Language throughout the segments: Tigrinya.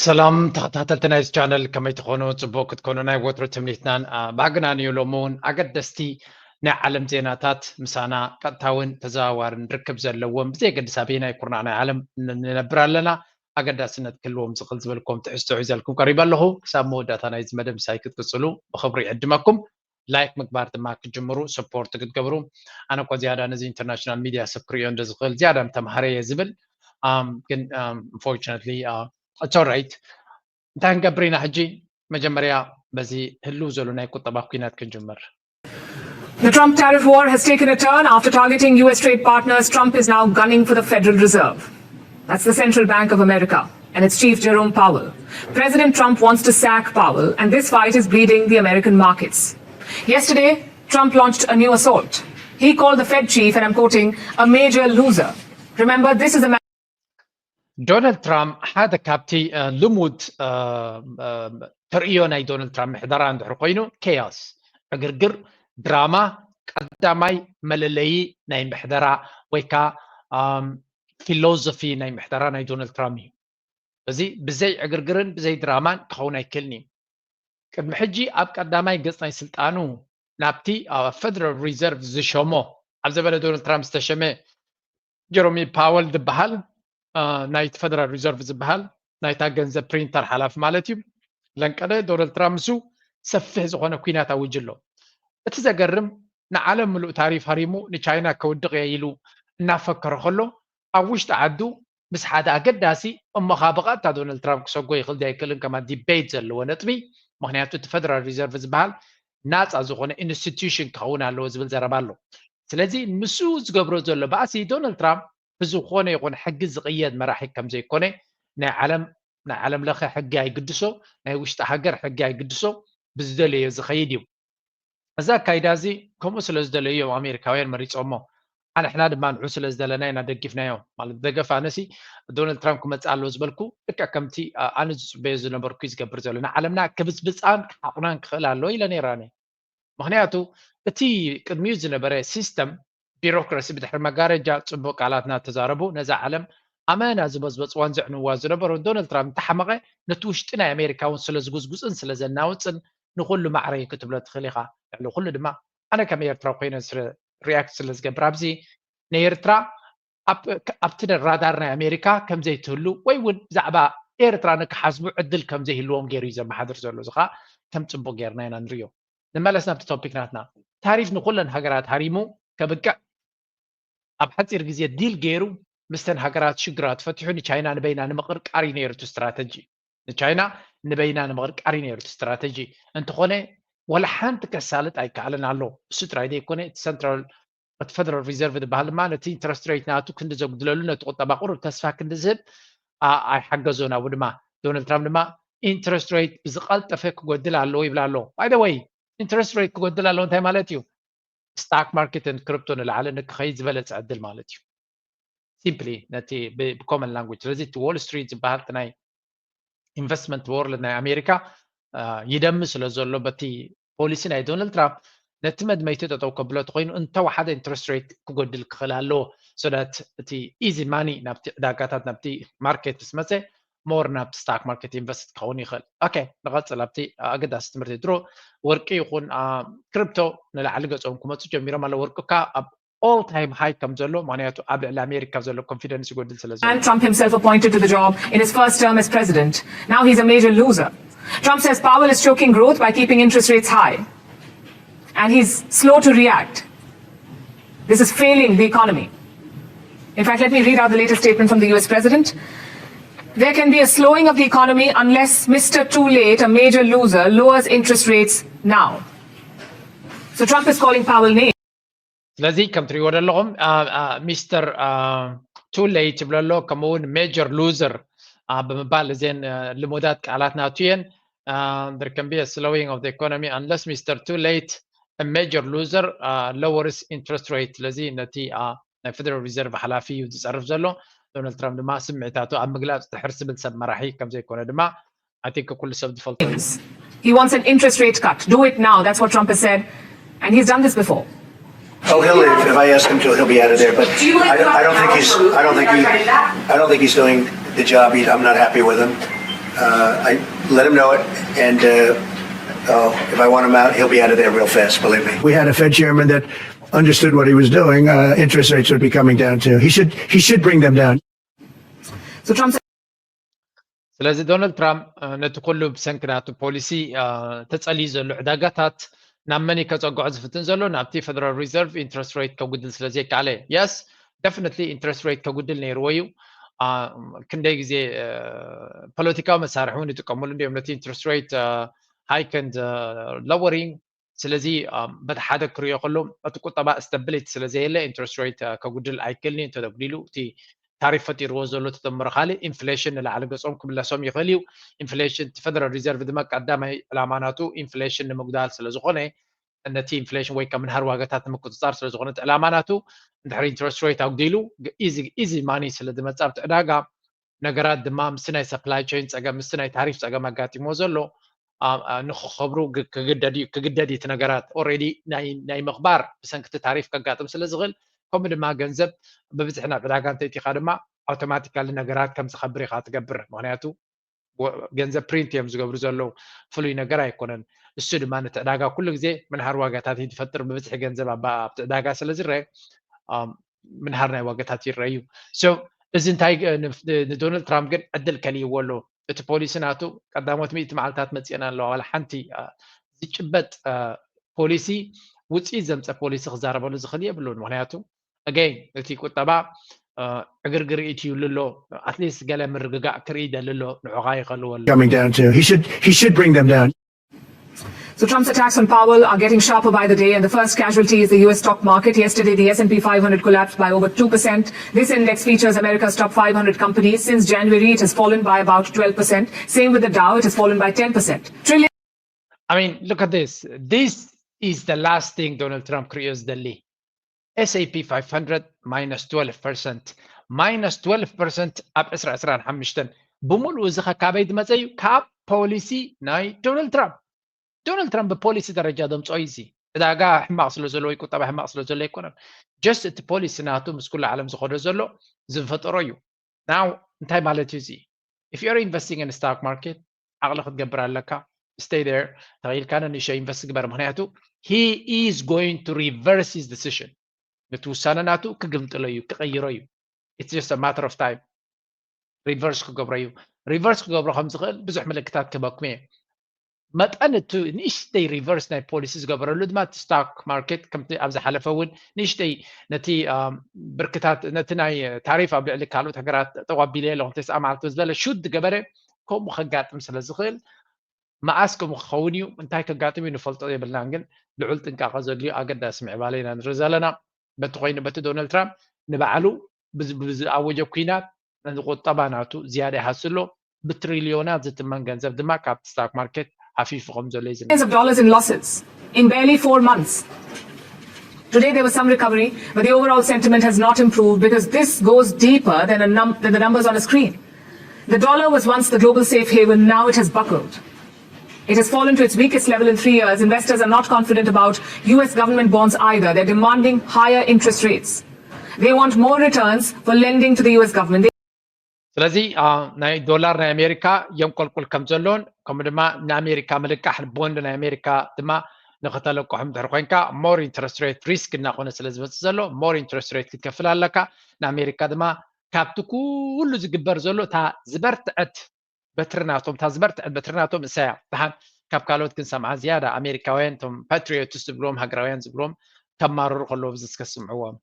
ሰላም ተኸታተልቲ ናይዚ ቻነል፣ ከመይ ትኾኑ? ጽቡቕ ክትኮኑ ናይ ወትሩ ትምኒትናን፣ አ፣ ባህግናን እዩ። ሎሚ እውን ኣገደስቲ ናይ ዓለም ዜናታት ምሳና ቀጥታውን ተዘዋዋርን ርክብ ዘለዎም፣ ብዘየገድስ ኣበየናይ ኩርናዕ ናይ ዓለም ን-፣ ንነብር ኣለና፣ ኣገዳስነት ክህልዎም ዝኽእል ዝበልኩም ትሕዝቶ ሒዘልኩም ቀሪበ ኣለኹ። ክሳብ መወዳእታ ናይዚ መደብ ምሳይ ክትቅጽሉ ብኽብሪ ይዕድመኩም። ላይክ ምግባር ድማ ክትጅምሩ፣ ሰፖርት ክትገብሩ። ኣነ እኮ ዝያዳ ነዚ ኢንተርናሽናል ሚድያ ሰብ ክርእዮ እንደ ዝኽእል ዝያዳ ምተምሃረ እየ ዝብል። ኣም፣ ግን፣ ኣም፣ unfortunately፣ አ፣ it's all right። እንታይ ክንገብር ኢና ሕጂ? መጀመርያ በዚ ህልው ዘሎ ናይ ቁጠባ ኩናት ክንጅምር። The Trump tariff war has taken a turn. After targeting U S trade partners, Trump is now gunning for the Federal Reserve. That's the Central Bank of America and its chief, Jerome Powell. President Trump wants to sack Powell, and this fight is bleeding the American markets. Yesterday, Trump launched a new assault. He called the Fed chief, and I'm quoting, a major loser. Remember, this is a man ዶናልድ ትራምፕ ሓደ ካብቲ፣ እ፣ ልሙድ፣ እ፣ እ፣ ተርእዮ ናይ ዶናልድ ትራምፕ ምሕደራ እንድሕር ኮይኑ፣ ኬያስ፣ ዕግርግር፣ ድራማ ቀዳማይ መለለዪ ናይ ምሕደራ ወይ ከዓ፣ ኣም፣ ፊሎዞፊ ናይ ምሕደራ ናይ ዶናልድ ትራምፕ እዩ። እዚ ብዘይ ዕግርግርን ብዘይ ድራማን ክኸውን ኣይክእልን እዩ። ቅድሚ ሕጂ ኣብ ቀዳማይ ገጽ ናይ ስልጣኑ ናብቲ ኣብ ፌደራል ሪዘርቭ ዝሸሞ፣ ኣብ ዘበነ ዶናልድ ትራምፕ ዝተሸመ ጀሮሚ ፓወል ዝበሃል፣ እ፣ ናይቲ ፌደራል ሪዘርቭ ዝበሃል ናይታ ገንዘብ ፕሪንተር ሓላፊ ማለት እዩ፣ ለንቀደ። ዶናልድ ትራምፕ ምስ ሰፊሕ ዝኾነ ኲናት ኣዊጁ ኣሎ። እቲ ዘገርም ንዓለም ምሉእ ታሪፍ ሃሪሙ ንቻይና ከውድቕ እየ ኢሉ እናፈከረ ከሎ ኣብ ውሽጢ ዓዱ ምስ ሓደ ኣገዳሲ እሞ ኸኣ ብቐጥታ ዶናልድ ትራምፕ ክሰጎ ይኽእል ዶ ኣይክእልን ከማ ዲቤት ዘለዎ ነጥቢ። ምኽንያቱ እቲ ፌደራል ሪዘርቭ ዝበሃል ናፃ ዝኾነ ኢንስቲትዩሽን ክኸውን ኣለዎ ዝብል ዘረባ ኣሎ። ስለዚ ንሱ ዝገብሮ ዘሎ ባእሲ ዶናልድ ትራምፕ ብዝኾነ ይኹን ሕጊ ዝቕየድ መራሒ ከም ዘይኮነ ናይ ዓለም ናይ ዓለም ለኸ ሕጊ ኣይግድሶ፣ ናይ ውሽጢ ሃገር ሕጊ ኣይግድሶ፣ ብዝደለዮ ዝኸይድ እዩ። እዚ ኣካይዳ እዚ ከምኡ ስለ ዝደለዩ እዮም ኣሜሪካውያን መሪጾሞ። ኣንሕና ድማ ንዑ ስለ ዝደለና ኢና ደጊፍናዮ። ማለት ደገፍ ኣነሲ ዶናልድ ትራምፕ ክመጽእ ኣለዎ ዝበልኩ ልክዕ ከምቲ፣ ኣ-፣ ኣነ ዝጽበዮ ዝነበርኩ እዩ ዝገብር ዘሎ። ንዓለምና ክብጽብጻን ክሓቑናን ክኽእል ኣለዎ ኢለ ነይረ ኣነ። ምኽንያቱ እቲ ቅድሚኡ ዝነበረ ሲስተም ቢሮክራሲ ብድሕሪ መጋረጃ ጽቡቕ ቃላት እናተዛረቡ ነዛ ዓለም ኣመና ዝበዝበጽዋን ዘዕንዋ ዝነበሩ ዶናልድ ትራምፕ እንተሓመቐ ነቲ ውሽጢ ናይ ኣሜሪካ እውን ስለ ዝጉዝጉጽን ስለ ዘናውጽን ንኹሉ ማዕረ ክትብሎ ትኽእል ኢኻ። ልዕሊ ኩሉ ድማ ኣነ ከም ኤርትራ ኮይነ ስለ ሪያክት ስለ ዝገብር ኣብዚ ንኤርትራ ኣብ-፣ ኣብቲ ራዳር ናይ ኣሜሪካ ከም ዘይትህሉ ወይ እውን ብዛዕባ ኤርትራ ንክሓስቡ ዕድል ከም ዘይህልዎም ገይሩ እዩ ዘመሓድር ዘሎ። እዚ ኸኣ ከም ጽቡቕ ጌርና ኢና ንርእዮ። ንመለስ ናብቲ ቶፒክ ናትና። ታሪፍ ንኹለን ሃገራት ሃሪሙ ከብቅዕ ኣብ ሓጺር ግዜ ዲል ገይሩ ምስተን ሃገራት ሽግራት ፈቲሑ ንቻይና ንበይና ንምቕርቃር እዩ ነይሩ እቲ ስትራተጂ። ንቻይና ንበይና ንምቕርቃር እዩ ነይሩ እቲ ስትራተጂ። እንተኾነ ወላ ሓንቲ ከሳልጥ ኣይከኣለን ኣሎ። እሱ ጥራይ ዘይኮነ እቲ ሰንትራል እቲ ፌደራል ሪዘርቭ ዝበሃል ድማ ነቲ ኢንትረስት ሬት ናቱ ክንዲ ዘጉድለሉ ነቲ ቁጠባ ቁሩብ ተስፋ ክንዲ ዝህብ ኣ-፣ ኣይሓገዞን። ኣብኡ ድማ ዶናልድ ትራምፕ ድማ ኢንትረስት ሬት ብዝቐልጠፈ ክጎድል ኣለዎ ይብል ኣሎ። ባይ ዘ ወይ ኢንትረስት ሬት ክጎድል ኣለዎ እንታይ ማለት እዩ? ስታክ ማርኬትን ክሪፕቶ ንላዕሊ ንክኸይድ ዝበለፀ ዕድል ማለት እዩ። ሲምፕሊ ነቲ ብ-፣ ብኮመን ላንጉጅ። ስለዚ እቲ ዎል ስትሪት ዝበሃል እቲ ናይ ኢንቨስትመንት ወርልድ ናይ ኣሜሪካ፣ አ፣ ይደሚ ስለ ዘሎ በቲ ፖሊሲ ናይ ዶናልድ ትራምፕ ነቲ መድመይቲ ጠጠው ከብሎ ተኮይኑ እንተወሓደ ኢንትረስት ሬት ክጎድል ክኽእል ኣለዎ። So that እቲ ኢዚ ማኒ ናብቲ ዕዳጋታት ናብቲ ማርኬት ምስ መፀ ሞር ናብቲ ስታክ ማርኬት ኢንቨስት ክኸውን ይኽእል። ኦኬ፣ ንቐፅል ኣብቲ ኣገዳሲ ትምህርቲ ድሮ ወርቂ ይኹን፣ አ፣ ክሪፕቶ ንላዕሊ ገጾም ክመፁ ጀሚሮም ኣለዉ። ወርቂ እካ ኣብ ኦል ታይም ሃይ ከም ዘሎ ምክንያቱ ኣብ ልዕሊ ኣሜሪካ ዘሎ ኮንፊደንስ ይጎድል ስለ ዘሎ። And Trump himself appointed to the job in his first term as president. Now he's a major loser. Trump says Powell is choking growth by keeping interest rates high. And he's slow to react. This is failing the economy. In fact, let me read out the latest statement from the U S president. There can be a slowing of the economy unless Mister Too Late, a major loser, lowers interest rates now. So Trump is calling Powell names. ስለዚ ከም ትሪእዎ ዘለኹም፣ አ፣ አ፣ ሚስተር፣ አ፣ ቱ ሌት ይብሎ ኣሎ፣ ከምኡ እውን ሜጀር ሉዘር፣ አ፣ ብምባል እዘን፣ አ፣ ልሙዳት ቃላት ናቱ እየን። አ፣ there can be a slowing of the economy unless Mister Too Late, a major loser, አ፣ lowers interest rate። ስለዚ ነቲ፣ አ፣ ናይ ፌደራል ሪዘርቭ ሓላፊ እዩ ዝፀርፍ ዘሎ። ዶናልድ ትራምፕ ድማ ስምዒታቱ ኣብ ምግላፅ ድሕር ዝብል ሰብ መራሒ ከም ዘይኮነ ድማ I think ኩሉ ሰብ ዝፈልጦ እዩ። He wants an interest rate cut. Do it now. That's what Trump has said. And he's done this before. Oh, he'll leave. If I ask him to, he'll be out of there. But I, I don't think he's. I don't think he. I don't think he's doing the job. He, I'm not happy with him. Uh, I let him know it, and uh, oh, if I want him out, he'll be out of there real fast. Believe me. We had a Fed chairman that understood what he was doing. Uh, interest rates would be coming down too. He should he should bring them down. So Trump said ስለዚ ዶናልድ ትራምፕ ነቲ ኩሉ ብሰንኪ ናቱ ፖሊሲ ተጸልዩ ዘሎ ዕዳጋታት ናብ መን እዩ ከጸግዖ ዝፍትን ዘሎ? ናብቲ ፌደራል ሪዘርቭ ኢንትረስት ሬት ከጉድል ስለ ዘይከኣለ። የስ ደፍነትሊ ኢንትረስት ሬት ከጉድል ነይርዎ እዩ። ክንደይ ግዜ ፖለቲካዊ መሳርሒ እውን ይጥቀመሉ እንዲዮም ነቲ ኢንትረስት ሬት ሃይክ ኤንድ ሎወሪንግ። ስለዚ በቲ ሓደ ክሪኦ ከሎ እቲ ቁጠባ ስተብሊቲ ስለ ዘየለ ኢንትረስት ሬት ከጉድል ኣይክእልን እዩ። እንተተጉዲሉ እቲ ታሪፍ ፈጢርዎ ዘሎ ተደምሮ ካልእ ኢንፍሌሽን ንላዕሊ ገጾም ክምለሶም ይኽእል እዩ። ኢንፍሌሽን እቲ ፌደራል ሪዘርቭ ድማ ቀዳማይ ዕላማ ናቱ ኢንፍሌሽን ንምጉዳል ስለ ዝኾነ ነቲ ኢንፍሌሽን ወይ ከም ምንሃር ዋጋታት ንምቁፅፃር ስለ ዝኾነ እቲ ዕላማ ናቱ እንድሕር ኢንትረስት ሬት ኣጉዲሉ ኢዚ ማኒ ስለ ዝመፅእ ኣብቲ ዕዳጋ ነገራት ድማ ምስቲ ናይ ሰፕላይ ቸይን ፀገም ምስቲ ናይ ታሪፍ ፀገም ኣጋጢሞ ዘሎ ንክኸብሩ ክግደድ እዩ። እቲ ነገራት ኦልሬዲ ናይ ምኽባር ብሰንክቲ ታሪፍ ከጋጥም ስለ ዝኽእል ከምኡ ድማ ገንዘብ ብብዝሒ ናብ ዕዳጋ እንተእቲኻ ድማ ኣውቶማቲካሊ ነገራት ከም ዝኸብር ኢኻ ትገብር። ምክንያቱ ገንዘብ ፕሪንት እዮም ዝገብሩ ዘለዉ፣ ፍሉይ ነገር ኣይኮነን። እሱ ድማ ነቲ ዕዳጋ ኩሉ ግዜ ምንሃር ዋጋታት እዩ ዝፈጥር። ብብዝሒ ገንዘብ ኣብቲ ዕዳጋ ስለ ዝረአ ምንሃር ናይ ዋጋታት ይረአ እዩ። እዚ እንታይ ንዶናልድ ትራምፕ ግን ዕድል ከልይዎ ኣሎ። እቲ ፖሊሲ ናቱ ቀዳሞት ሚእቲ መዓልታት መፅአን ኣለዋ። ዋላ ሓንቲ ዝጭበጥ ፖሊሲ ውፅኢት ዘምፀ ፖሊሲ ክዛረበሉ ዝኽእል የብሉን። ምክንያቱ ኣገይን እቲ ቁጠባ ዕግርግር ኢትዩሉ ኣሎ። ኣትሊስት ገለ ምርግጋእ ክርኢ ይደሊ ኣሎ። ንዑኻ ይኸልዎ ኣሎ። Coming down too. He should he should bring them down. So Trump's attacks on Powell are getting sharper by the day, and the first casualty is the U S stock market. Yesterday, the S and P five hundred collapsed by over two percent. This index features America's top five hundred companies. Since January, it has fallen by about twelve percent. Same with the Dow, it has fallen by ten percent. Trillion I mean, look at this. This is the last thing Donald Trump ክርእዮ ዝደሊ። S and P five hundred minus twelve percent minus twelve percent ኣብ ዕስራ ዕስራን ሓሙሽተን ብምሉኡ እዚ ኸ ካበይ ዝመፀ እዩ? ካብ ፖሊሲ ናይ ዶናልድ ትራምፕ። ዶናልድ ትራምፕ ብፖሊሲ ደረጃ ዘምፅኦ እዩ። እዚ ዕዳጋ ሕማቕ ስለ ዘሎ ወይ ቁጠባ ሕማቕ ስለ ዘሎ ኣይኮነን። ጀስት እቲ ፖሊሲ ናቱ ምስ ኩሉ ዓለም ዝኸዶ ዘሎ ዝፈጠሮ እዩ። ናው እንታይ ማለት እዩ እዚ? If you're investing in stock market ዓቕሊ ክትገብር ኣለካ። Stay there። ተኽኢልካ ንንእሽቶ ኢንቨስት ግበር። ምክንያቱ he is going to reverse his decision። ነቲ ውሳነ ናቱ ክግምጥሎ እዩ፣ ክቐይሮ እዩ። It's just a matter of time። ሪቨርስ ክገብሮ እዩ። ሪቨርስ ክገብሮ ከም ዝኽእል ብዙሕ ምልክታት ክህበኩም እየ። መጠን እቲ ንእሽተይ ሪቨርስ ናይ ፖሊሲ ዝገበረሉ ድማ እቲ ስቶክ ማርኬት ከምቲ ኣብ ዝሓለፈ እውን ንእሽተይ ነቲ ብርክታት ነቲ ናይ ታሪፍ ኣብ ልዕሊ ካልኦት ሃገራት ጠዋቢለ ኣለኹ ተስዓ መዓልቲ ዝበለ ሹት ዝገበረ ከምኡ ከጋጥም ስለ ዝኽእል መዓስ ከምኡ ክኸውን እዩ እንታይ ከጋጥም እዩ ንፈልጦ የብልናን። ግን ልዑል ጥንቃቐ ዘድልዩ ኣገዳሲ ምዕባለ ኢና ንርኢ ዘለና። በቲ ኮይኑ በቲ ዶናልድ ትራምፕ ንባዕሉ ብዝኣወጀ ኩናት ንቁጠባ ናቱ ዝያዳ ይሃሲ ኣሎ። ብትሪልዮናት ዝትመን ገንዘብ ድማ ካብቲ ስታክ ማርኬት ሃፊፉ ከም ዘሎ እዩ ዝነገር። Billions of dollars in losses in barely four months. Today there was some recovery, but the overall sentiment has not improved because this goes deeper than, a num- than the numbers on a screen. The dollar was once the global safe haven, now it has buckled. It has fallen to its weakest level in three years. Investors are not confident about U S government bonds either. They're demanding higher interest rates. They want more returns for lending to the U S government. ስለዚ ናይ ዶላር ናይ ኣሜሪካ የንቆልቁል ከም ዘሎን ከምኡ ድማ ንኣሜሪካ ምልቃሕ ቦንድ ናይ ኣሜሪካ ድማ ንክተለቅሖም ድሕር ኮይንካ ሞር ኢንትረስት ሬት ሪስክ እናኮነ ስለ ዝመፅእ ዘሎ ሞር ኢንትረስት ሬት ክትከፍል ኣለካ። ንኣሜሪካ ድማ ካብቲ ኩሉ ዝግበር ዘሎ እታ ዝበርትዐት በትሪ ናቶም እታ ዝበርትዐት በትሪ ናቶም እሳያ። ደሓን ካብ ካልኦት ክንሰምዓ ዝያዳ ኣሜሪካውያን እቶም ፓትሪዮትስ ዝብልዎም ሃገራውያን ዝብልዎም ከማርሩ ከለዉ ብዚ እስከ ስምዕዎም።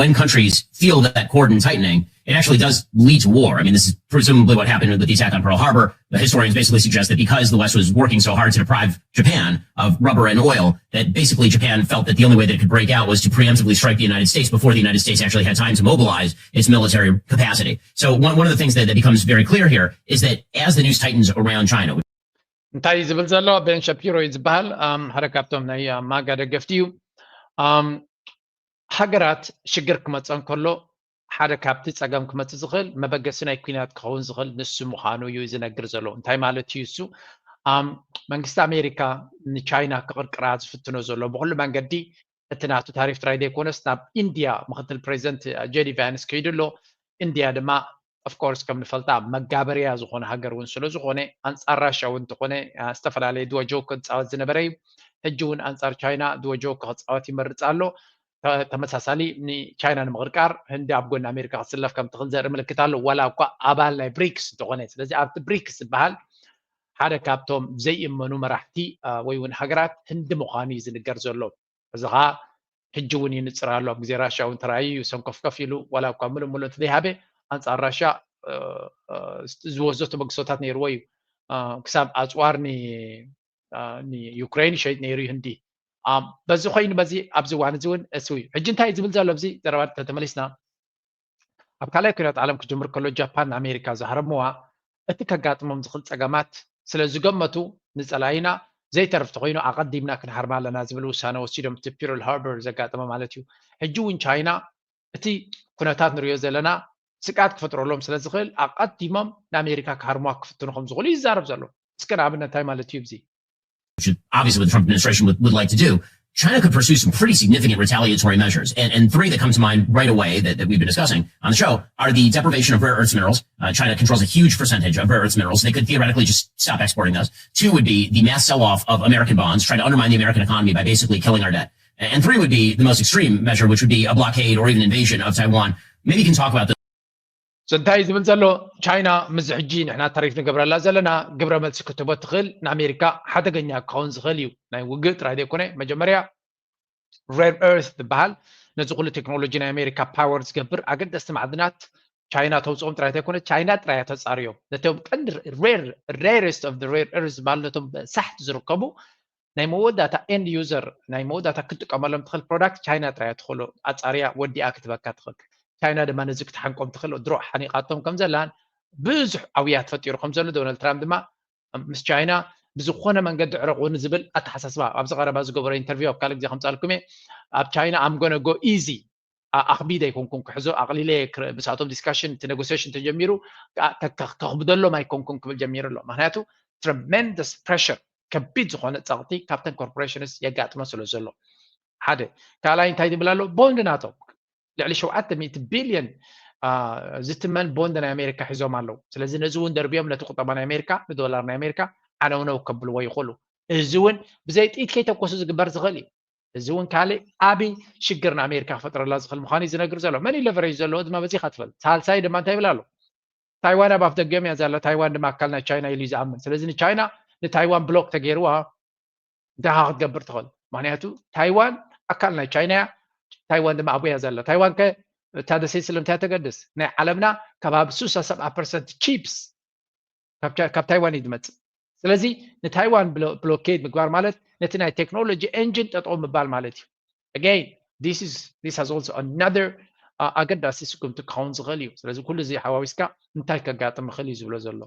When countries feel that cordon tightening, it actually does lead to war. I mean, this is presumably what happened with the attack on Pearl Harbor. The historians basically suggest that because the West was working so hard to deprive Japan of rubber and oil, that basically Japan felt that the only way that it could break out was to preemptively strike the United States before the United States actually had time to mobilize its military capacity. So one, one of the things that, that becomes very clear here is that as the news tightens around China, እንታይ እዩ ዝብል ዘሎ? ቤን ሸፒሮ እዩ ዝበሃል። ሓደ ካብቶም ናይ ማጋ ደገፍቲ እዩ። ሃገራት ሽግር ክመፀን ከሎ ሓደ ካብቲ ፀገም ክመፅእ ዝኽእል መበገሲ ናይ ኩናት ክኸውን ዝኽእል ንሱ ምዃኑ እዩ ዝነግር ዘሎ። እንታይ ማለት እዩ እሱ? መንግስቲ ኣሜሪካ ንቻይና ክቕርቅራ ዝፍትኖ ዘሎ ብኩሉ መንገዲ እቲ ናቱ ታሪፍ ጥራይ ዘይኮነስ ናብ ኢንድያ ምክትል ፕሬዚደንት ጄዲ ቫንስ ከይዱ ኣሎ። ኢንድያ ድማ of course ከም ንፈልጣ መጋበርያ ዝኾነ ሃገር እውን ስለ ዝኾነ ኣንጻር ራሻ እውን እንተኾነ ዝተፈላለየ ድወ ጆክ ክጻወት ዝነበረ እዩ። ሕጂ እውን ኣንጻር ቻይና ድወ ጆክ ክጻወት ይመርጽ ኣሎ። ተመሳሳሊ ንቻይና ንምቕርቃር ህንዲ ኣብ ጎኒ ኣሜሪካ ክትስለፍ ከም ትኽእል ዘርኢ ምልክት ኣሎ፣ ዋላ እኳ ኣባል ናይ ብሪክስ እንተኾነ። ስለዚ ኣብቲ ብሪክስ ዝበሃል ሓደ ካብቶም ዘይእመኑ መራሕቲ ወይ እውን ሃገራት ህንዲ ምዃኑ እዩ ዝንገር ዘሎ። እዚ ኸዓ ሕጂ እውን ይንጽር ኣሎ። ኣብ ግዜ ራሻ እውን ተራእዩ እዩ። ሰንኮፍከፍ ኢሉ ዋላ እኳ ምሉእ ምሉእ እንተዘይሃበ ኣንጻር ራሻ ዝወስዶ ተበግሶታት ነይርዎ እዩ። ክሳብ ኣጽዋር ንዩክሬን ይሸይጥ ነይሩ እዩ ህንዲ። በዚ ኮይኑ በዚ ኣብዚ እዋን እዚ እውን እሱ እዩ። ሕጂ እንታይ ዝብል ዘሎ ኣብዚ ዘረባ ተተመሊስና ኣብ ካልኣይ ኩናት ዓለም ክጅምር ከሎ ጃፓን ንኣሜሪካ ዝሃረምዋ እቲ ከጋጥሞም ዝኽእል ጸገማት ስለ ዝገመቱ ንጸላኢና ዘይተርፍ ተኮይኑ ኣቐዲምና ክንሃርማ ኣለና ዝብል ውሳነ ወሲዶም እቲ ፒርል ሃርበር ዘጋጠመ ማለት እዩ። ሕጂ እውን ቻይና እቲ ኩነታት ንሪኦ ዘለና ስግኣት ክፈጥረሎም ስለ ዝኽእል ኣቐዲሞም ንኣሜሪካ ክሃርምዋ ክፍትኑ ከም ዝኽእሉ ይዛረብ ዘሎ። እስከ ንኣብነት እንታይ ማለት እዩ እዚ? Obviously what the Trump administration would, would like to do, China could pursue some pretty significant retaliatory measures. And, and three that come to mind right away that, that we've been discussing on the show are the deprivation of rare earths minerals. Uh, China controls a huge percentage of rare earths minerals. They could theoretically just stop exporting those. Two would be the mass sell off of American bonds, try to undermine the American economy by basically killing our debt. And three would be the most extreme measure, which would be a blockade or even invasion of Taiwan. Maybe you can talk about this. እንታይ ዝብል ዘሎ ቻይና ምስ ሕጂ ንሕና ታሪፍ ንገብረላ ዘለና ግብረ መልሲ ክትህቦ ትኽእል ንኣሜሪካ ሓደገኛ ክኸውን ዝኽእል እዩ። ናይ ውግእ ጥራይ ዘይኮነ መጀመርያ ሬር ኤርት ዝበሃል ነዚ ኩሉ ቴክኖሎጂ ናይ ኣሜሪካ ፓወር ዝገብር ኣገደስቲ ማዕድናት ቻይና ተውፅኦም ጥራይ ዘይኮነ ቻይና ጥራይ ተፃርዮም ነቶም ቀንዲ ሬር ሬረስት ኦፍ ሬር ኤርት ዝበሃሉ ነቶም ሳሕቲ ዝርከቡ ናይ መወዳእታ ኤንድ ዩዘር ናይ መወዳእታ ክትጥቀመሎም ትኽእል ፕሮዳክት ቻይና ጥራይ ትኽእሎ ኣፃርያ ወዲኣ ክትበካ ትኽእል። ቻይና ድማ ነዚ ክትሓንቆም ትኽእል ድሮ ሓኒቓቶም ከም ዘላን ብዙሕ ኣውያት ፈጢሩ ከም ዘሎ ዶናልድ ትራምፕ ድማ ምስ ቻይና ብዝኾነ መንገዲ ዕረቑኒ ዝብል ኣተሓሳስባ ኣብዚ ቀረባ ዝገበሮ ኢንተርቪው ኣብ ካልእ ግዜ ከምፃልኩም እየ ኣብ ቻይና ኣምጎነ ጎ ኢዚ ኣኽቢድ ኣይኮንኩን ክሕዞ ኣቕሊለ ምስኣቶም ዲስካሽን እቲ ኔጎሲሽን ተጀሚሩ ከኽብደሎም ኣይኮንኩን ክብል ጀሚሩ ኣሎ። ምክንያቱ ትረመንደስ ፕሬሽር ከቢድ ዝኾነ ፀቕጢ ካብተን ኮርፖሬሽንስ የጋጥመ ስለ ዘሎ ሓደ ካልኣይ እንታይ ዝብል ኣሎ ቦንድ ናቶም ልዕሊ ሸውዓተ ሚእቲ ቢልዮን ዝትመን ቦንድ ናይ ኣሜሪካ ሒዞም ኣለዉ። ስለዚ ነዚ እውን ደርብዮም ነቲ ቁጠባ ናይ ኣሜሪካ ንዶላር ናይ ኣሜሪካ ዓነውነው ከብልዎ ይኽእሉ። እዚ እውን ብዘይ ጥይት ከይተኮሱ ዝግበር ዝኽእል እዩ። እዚ እውን ካልእ ዓቢ ሽግር ንኣሜሪካ ክፈጥረላ ዝኽእል ምዃኑ እዩ ዝነግር ዘሎ። መን እዩ ለቨሬጅ ዘለዎ ድማ በዚኻ ትፈልጥ። ሳልሳይ ድማ እንታይ ይብል ኣሎ? ታይዋን ኣብ ኣፍ ደገም እያ ዘላ። ታይዋን ድማ ኣካል ናይ ቻይና ኢሉ እዩ ዝኣምን። ስለዚ ንቻይና ንታይዋን ብሎክ ተገይርዋ እንታይ ክትገብር ትኽእል? ምክንያቱ ታይዋን ኣካል ናይ ቻይና እያ። ታይዋን ድማ ኣብያ ዘላ። ታይዋን ከ እታ ደሴት ስለምንታይ ተገድስ? ናይ ዓለምና ከባቢ ሱሳ ሰብዓ ፐርሰንት ቺፕስ ካብ ታይዋን እዩ ዝመፅእ። ስለዚ ንታይዋን ብሎኬድ ምግባር ማለት ነቲ ናይ ቴክኖሎጂ ኤንጂን ጠጠው ምባል ማለት እዩ። Again, this is this has also another ኣገዳሲ ስጉምቲ ክኸውን ዝኽእል እዩ። ስለዚ ኩሉ እዚ ሓዋዊስካ እንታይ ከጋጥም ይኽእል እዩ ዝብሎ ዘሎ።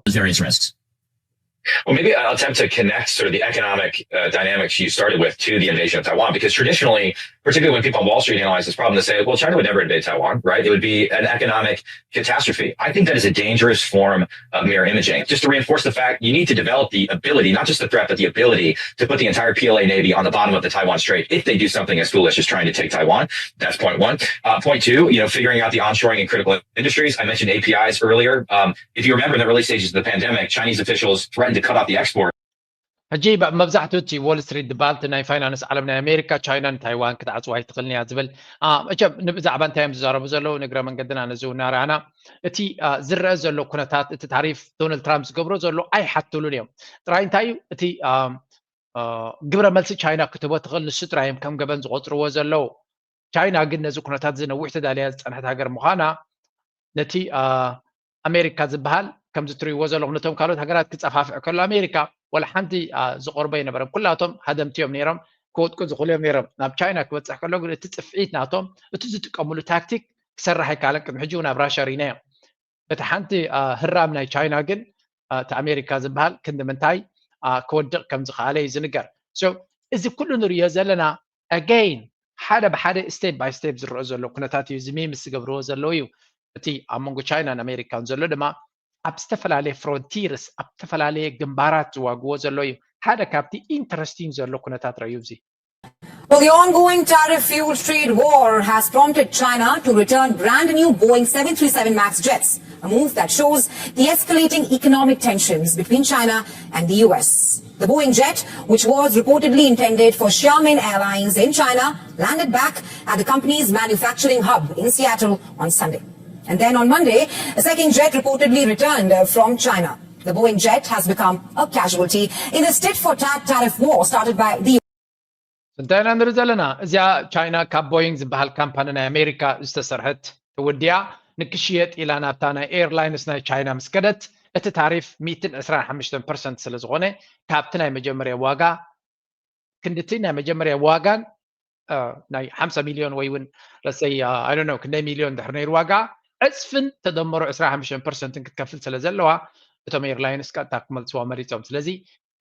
Well, maybe I'll attempt to connect sort of the economic uh, dynamics you started with to the invasion of Taiwan, because traditionally, particularly when people on Wall Street analyze this problem, they say, well, China would never invade Taiwan, right? It would be an economic catastrophe. I think that is a dangerous form of mirror imaging. Just to reinforce the fact, you need to develop the ability, not just the threat, but the ability to put the entire P L A Navy on the bottom of the Taiwan Strait if they do something as foolish as trying to take Taiwan. That's point one. Uh, point two, you know, figuring out the onshoring and critical industries. I mentioned A P Is earlier. Um, if you remember in the early stages of the pandemic, Chinese officials threatened to cut off the export ሕጂ መብዛሕትኡ እቲ ዎል ስትሪት ዝበሃል እቲ ናይ ፋይናንስ ዓለም ናይ ኣሜሪካ ቻይና ንታይዋን ክትዓፅዋ ኣይትኽእልን እያ ዝብል። መቸም ብዛዕባ እንታይ እዮም ዝዛረቡ ዘለዉ ንግረ መንገድና ነዚ እናረኣና እቲ ዝረአ ዘሎ ኩነታት እቲ ታሪፍ ዶናልድ ትራምፕ ዝገብሮ ዘሎ ኣይሓትሉን እዮም። ጥራይ እንታይ እዩ እቲ ግብረ መልሲ ቻይና ክትህቦ ትኽእል ንሱ ጥራይ እዮም ከም ገበን ዝቆፅርዎ ዘለዉ። ቻይና ግን ነዚ ኩነታት እዚ ነዊሕ ተዳልያ ዝፀንሐት ሃገር ምዃና ነቲ ኣሜሪካ ዝበሃል ከምዚ ትርእይዎ ዘለኹም ነቶም ካልኦት ሃገራት ክፀፋፍዕ ከሎ ኣሜሪካ ወላ ሓንቲ ዝቆርቦ ኣይነበረን። ኩላቶም ሃደምቲ እዮም ነይሮም፣ ክወድቁ ዝኽእሉ እዮም ነይሮም። ናብ ቻይና ክበፅሕ ከሎ ግን እቲ ፅፍዒት ናቶም እቲ ዝጥቀምሉ ታክቲክ ክሰርሕ ኣይከኣለን። ቅድሚ ሕጂ እውን ኣብ ራሻ ርኢናዮ። በቲ ሓንቲ ህራም ናይ ቻይና ግን እቲ ኣሜሪካ ዝበሃል ክንዲ ምንታይ ክወድቕ ከም ዝኸኣለ እዩ ዝንገር። እዚ ኩሉ ንርእዮ ዘለና ኣገይን ሓደ ብሓደ ስቴፕ ባይ ስቴፕ ዝረአ ዘሎ ኩነታት እዩ። እዚ ሜምስ ዝገብርዎ ዘለዉ እዩ። እቲ ኣብ መንጎ ቻይናን ኣሜሪካን ዘሎ ድማ ኣብ ዝተፈላለየ ፍሮንቲርስ ኣብ ዝተፈላለየ ግንባራት ዝዋግዎ ዘሎ እዩ። ሓደ ካብቲ ኢንተረስቲንግ ዘሎ ኩነታት ረእዩ እዚ Well, the ongoing tariff fueled trade war has prompted China to return brand new Boeing seven three seven MAX jets, a move that shows the escalating economic tensions between China and the U S. The Boeing jet, which was reportedly intended for Xiamen Airlines in China, landed back at the company's manufacturing hub in Seattle on Sunday. And then on Monday, a second jet reportedly returned uh, from China. The Boeing jet has become a casualty in the tit for tat tariff war started by the እንታይ ኢና ንርኢ ዘለና? እዚኣ ቻይና ካብ ቦይንግ ዝበሃል ካምፓኒ ናይ ኣሜሪካ ዝተሰርሐት ተወዲኣ ንክሽየጥ ኢላ ናብታ ናይ ኤርላይንስ ናይ ቻይና ምስ ከደት፣ እቲ ታሪፍ ሚእትን ዕስራን ሓሙሽተን ፐርሰንት ስለ ዝኾነ፣ ካብቲ ናይ መጀመርያ ዋጋ ክንድቲ ናይ መጀመርያ ዋጋን እ፣ ናይ ሓምሳ ሚልዮን ወይ እውን ለሰይ ኣይዶኖ ክንደይ ሚልዮን ድሕር ነይሩ ዋጋ፣ ዕፅፍን ተደመሮ ዕስራን ሓሙሽተን ፐርሰንትን ክትከፍል ስለ ዘለዋ፣ እቶም ኤርላይንስ ቀጥታ ክመልስዋ መሪፆም። ስለዚ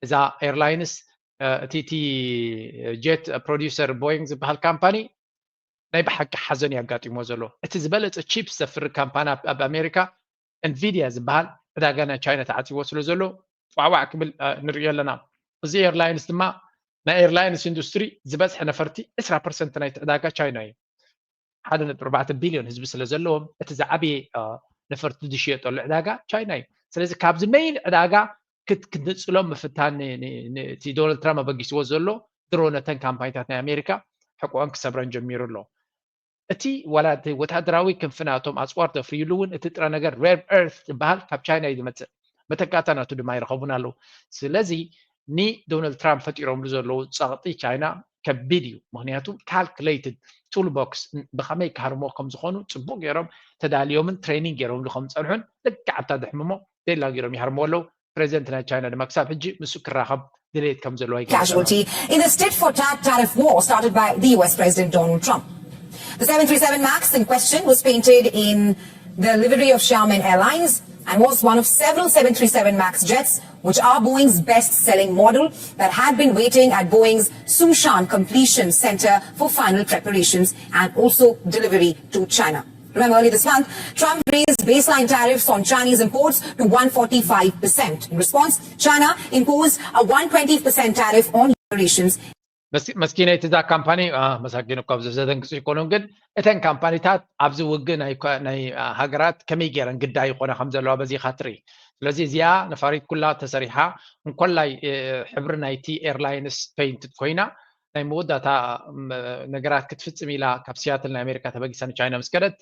እዛ ኤርላይንስ እ፣ እቲ እቲ ጀት ፕሮዲውሰር ቦይንግ ዝበሃል ካምፓኒ ናይ ብሓቂ ሓዘን እዩ ኣጋጢሞ ዘሎ። እቲ ዝበለፀ ቺፕስ ዘፍሪ ካምፓኒ ኣብ ኣብ ኣሜሪካ፣ ኤንቪድያ ዝበሃል፣ ዕዳጋ ናይ ቻይና ተዓፂዎ ስለ ዘሎ፣ ቋዕቋዕ ክብል እ፣ ንሪኦ ኣለና። እዚ ኤርላይንስ ድማ ናይ ኤርላይንስ ኢንዱስትሪ ዝበዝሐ ነፈርቲ፣ ዕስራ ፐርሰንት ናይቲ ዕዳጋ ቻይና እዩ። ሓደ ነጥቢ ኣርባዕተ ቢልዮን ህዝቢ ስለ ዘለዎም፣ እቲ ዝዓበየ እ፣ ነፈርቲ ዝሽየጠሉ ዕዳጋ ቻይና እዩ። ስለዚ ካብዚ ሜይን ዕዳጋ ክት- ክትንፅሎም ምፍታን ን- ን- ን- እቲ ዶናልድ ትራምፕ ኣበጊስዎ ዘሎ ድሮ ነተን ካምፓኒታት ናይ ኣሜሪካ ሕቆአን ክሰብረን ጀሚሩ ኣሎ። እቲ ዋላ እቲ ወታደራዊ ክንፊ ናቶም ኣፅዋር ተፍርይሉ እውን እቲ ጥረ ነገር ሬር ኤርት ዝበሃል ካብ ቻይና እዩ ዝመፅእ። መተካእታ ናቱ ድማ ይረኸቡን ኣለዉ። ስለዚ ንዶናልድ ትራምፕ ፈጢሮምሉ ዘለዉ ፀቕጢ ቻይና ከቢድ እዩ። ምክንያቱ ካልኩሌትድ ቱል ቦክስ ብኸመይ ክሃርሞ ከም ዝኾኑ ፅቡቅ ገይሮም ተዳልዮምን ትሬኒንግ ገይሮምሉ ከም ዝፀንሑን ልክዕ ኣብታ ድሕምሞ ዴላ ገይሮም ይሃርሞ ኣለዉ። ፕሬዚደንት ናይ ቻይና ድማ ክሳብ ሕጂ ምስኡ ክራኸብ ድሌት ከም ዘለዎ ይገልፅ ኣሎ። Casualty in the tit for tat tariff war started by the U S President Donald Trump. The seven three seven MAX in question was painted in the livery of Xiamen Airlines and was one of several seven three seven MAX jets, which are Boeing's best selling model, that had been waiting at Boeing's Songshan Completion Center for final preparations and also delivery to China. Remember, earlier this month, Trump raised baseline tariffs on Chinese imports to one forty-five percent. In response, China imposed a one twenty percent tariff on operations. መስ- መስኪነይቲ እዛ ካምፓኒ አ፣ መሳኪን እኳ ኣብዚ ዘደንግፁ ይኮኑን፣ ግን እተን ካምፓኒታት ኣብዚ ውግእ ናይ ኮ- ናይ አ፣ ሃገራት ከመይ ገይረን ግዳይ ይኮና ከም ዘለዋ በዚኻ ትርኢ። ስለዚ እዚኣ ነፋሪት ኩላ ተሰሪሓ እንኮላይ እ፣ ሕብሪ ናይቲ ኤርላይንስ ፔይንትድ ኮይና ናይ መወዳእታ ም፣ ነገራት ክትፍፅም ኢላ ካብ ሲያትል ናይ ኣሜሪካ ተበጊሳ ንቻይና ምስ ከደት፣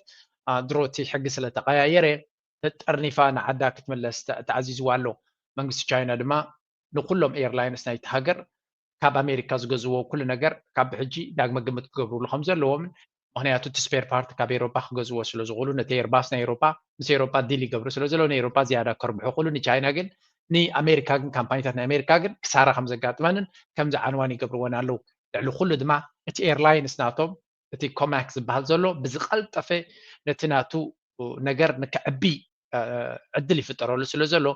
አ፣ ድሮ እቲ ሕጊ ስለ ተቐያየረ ተጠርኒፋ ንዓዳ ክትምለስ ተ- ተኣዚዝዋ ኣሎ። መንግስቲ ቻይና ድማ ንኩሎም ኤርላይንስ ናይቲ ሃገር ካብ ኣሜሪካ ዝገዝዎ ኩሉ ነገር ካብ ብሕጂ ዳግመ ግምት ክገብርሉ ከም ዘለዎምን፣ ምክንያቱ እቲ ስፔር ፓርት ካብ ኤሮፓ ክገዝዎ ስለ ዝኽእሉ፣ ነቲ ኤርባስ ናይ ኤሮፓ ምስ ኤሮፓ ዲል ይገብሩ ስለ ዘለዉ ንኤሮፓ ዝያዳ ከርብሑ ክእሉ፣ ንቻይና ግን ንኣሜሪካ ግን ካምፓኒታት ናይ ኣሜሪካ ግን ክሳራ ከም ዘጋጥመንን ከም ዝዓንዋን ይገብርወን ኣለዉ። ልዕሊ ኩሉ ድማ እቲ ኤርላይንስ ናቶም እቲ ኮማክ ዝበሃል ዘሎ ብዝቀልጠፈ ነቲ ናቱ ነገር ንክዕቢ እ፣ ዕድል ይፍጠረሉ ስለ ዘሎ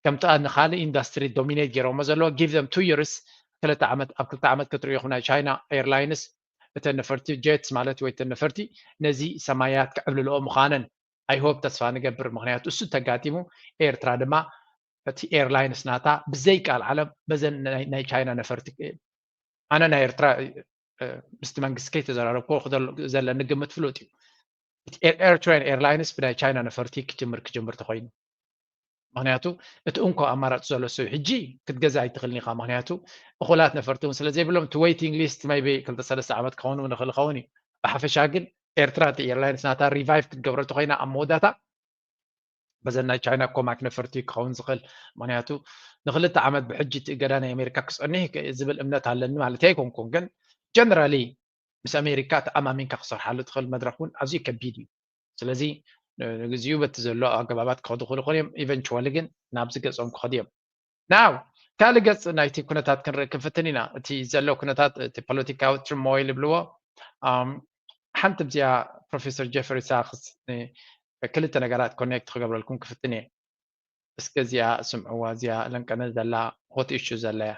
ከምቲ ንካልእ ኢንዳስትሪ ዶሚኔት ገይሮሞ ዘለዎ give them two years ክልተ ዓመት ኣብ ክልተ ዓመት ክትሪኦ ኢኹም ናይ ቻይና ኤርላይንስ እተን ነፈርቲ ጀትስ ማለት ወይ እተን ነፈርቲ ነዚ ሰማያት ክዕብልልኦ ምዃነን I hope ተስፋ ንገብር። ምክንያቱ እሱ ተጋጢሙ ኤርትራ ድማ እቲ ኤርላይንስ ናታ ብዘይ ቃል ዓለም በዘን ናይ ናይ ቻይና ነፈርቲ ኣነ ናይ ኤርትራ እ፣ ምስቲ መንግስቲ ከይተዘራረብኩ ክዘል- ዘለኒ ግምት ፍሉጥ እዩ። እቲ ኤር- ኤርትራን ኤርላይንስ ብናይ ቻይና ነፈርቲ ክጅምር ክጅምር ተኮይኑ ምክንያቱ እቲ እንኮ ኣማራፂ ዘሎ ሰብ ሕጂ ክትገዛ ኣይትኽእልን ኢኻ። ምክንያቱ እኹላት ነፈርቲ እውን ስለ ዘይብሎም እቲ ዌይቲንግ ሊስት maybe ክልተ ሰለስተ ዓመት ክኸውን እውን ይኽእል ይኸውን እዩ። ብሓፈሻ ግን ኤርትራ እቲ ኤርላይንስ ናታ ሪቫይቭ ክትገብረ ተኮይና ኣብ መወዳእታ በዘን ናይ ቻይና ኮማክ ነፈርቲ ክኸውን ዝኽእል ምክንያቱ ንክልተ ዓመት ብሕጂ እቲ እገዳ ናይ ኣሜሪካ ክፀንሕ ዝብል እምነት ኣለኒ ማለት ኣይኮንኩን ግን ጀነራሊ ምስ ኣሜሪካ ተኣማሚንካ ክሰርሓሉ ትኽእል መድረክ እውን ኣዝዩ ከቢድ እዩ። ስለዚ ንግዚኡ በቲ ዘሎ ኣገባባት ክኸዱ ክኽእሉ ይኽእሉ እዮም። ኢቨንቹዋሊ ግን ናብዚ ገጾም ክኸዱ እዮም። ናው ካልእ ገጽ ናይቲ ኩነታት ክንርኢ ክንፍትን ኢና። እቲ ዘሎ ኩነታት እቲ ፖለቲካዊ ትርሞይል ይብልዎ። ኣም፣ ሓንቲ ብዚኣ ፕሮፌሰር ጀፍሪ ሳክስ ን- ክልተ ነገራት ኮኔክት ክገብረልኩም ክፍትን እየ። እስከ እዚኣ ስምዕዋ፣ እዚኣ ለንቀነ ዘላ ሆት ኢሹ ዘላ እያ።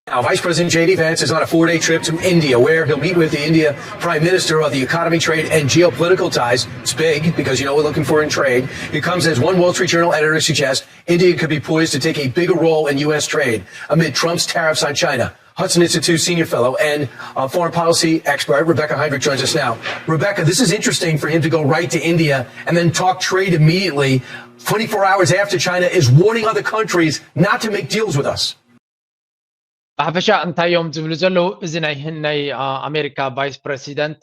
Now, Vice President J D Vance is on a four day trip to India, where he'll meet with the India Prime Minister on the economy, trade, and geopolitical ties. It's big because you know we're looking for in trade. It comes as one Wall Street Journal editor suggests India could be poised to take a bigger role in U S trade amid Trump's tariffs on China. Hudson Institute senior fellow and uh, foreign policy expert Rebecca Heinrich joins us now. Rebecca, this is interesting for him to go right to India and then talk trade immediately, twenty-four hours after China is warning other countries not to make deals with us. ብሓፈሻ እንታይ እዮም ዝብሉ ዘለዉ? እዚ ናይ ናይ ኣሜሪካ ቫይስ ፕረሲደንት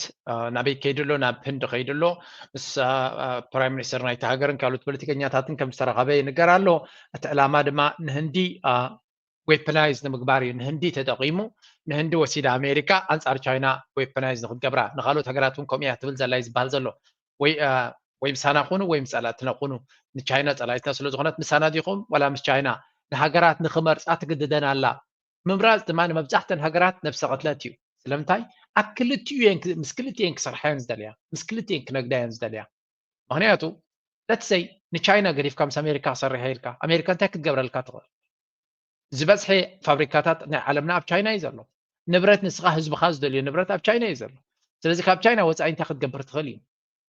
ናበይ ከይዱ ኣሎ? ናብ ህንዲ ከይዱ ኣሎ። ምስ ፕራይም ሚኒስተር ናይቲ ሃገርን ካልኦት ፖለቲከኛታትን ከም ዝተረኸበ ይንገር ኣሎ። እቲ ዕላማ ድማ ንህንዲ ዌፐናይዝ ንምግባር እዩ። ንህንዲ ተጠቒሙ ንህንዲ ወሲዳ ኣሜሪካ ኣንጻር ቻይና ዌፐናይዝ ንክትገብራ፣ ንካልኦት ሃገራት እውን ከምኡ እያ ትብል ዘላ እዩ ዝበሃል ዘሎ። ወይ ወይ ምሳና ኩኑ ወይ ምስ ጸላእትና ኩኑ፣ ንቻይና ጸላኢትና ስለ ዝኾነት ምሳና ዲኹም ዋላ ምስ ቻይና? ንሃገራት ንክመርጻ ትግድደን ኣላ። ምምራጽ ድማ ንመብዛሕተን ሃገራት ነብሰ ቅትለት እዩ። ስለምንታይ? ኣብ ክልቲኡ እየን ክ- ምስ ክልቲኡ እየን ክሰርሓ እየን ዝደልያ፣ ምስ ክልቲኡ እየን ክነግዳ እየን ዝደልያ። ምክንያቱ let's say ንቻይና ገዲፍካ ምስ ኣሜሪካ ክሰርሕ ኢልካ፣ ኣሜሪካ እንታይ ክትገብረልካ ትኽእል? ዝበዝሐ ፋብሪካታት ናይ ዓለምና ኣብ ቻይና እዩ ዘሎ። ንብረት ንስኻ ህዝብኻ ዝደልዮ ንብረት ኣብ ቻይና እዩ ዘሎ። ስለዚ ካብ ቻይና ወፃኢ እንታይ ክትገብር ትኽእል እዩ?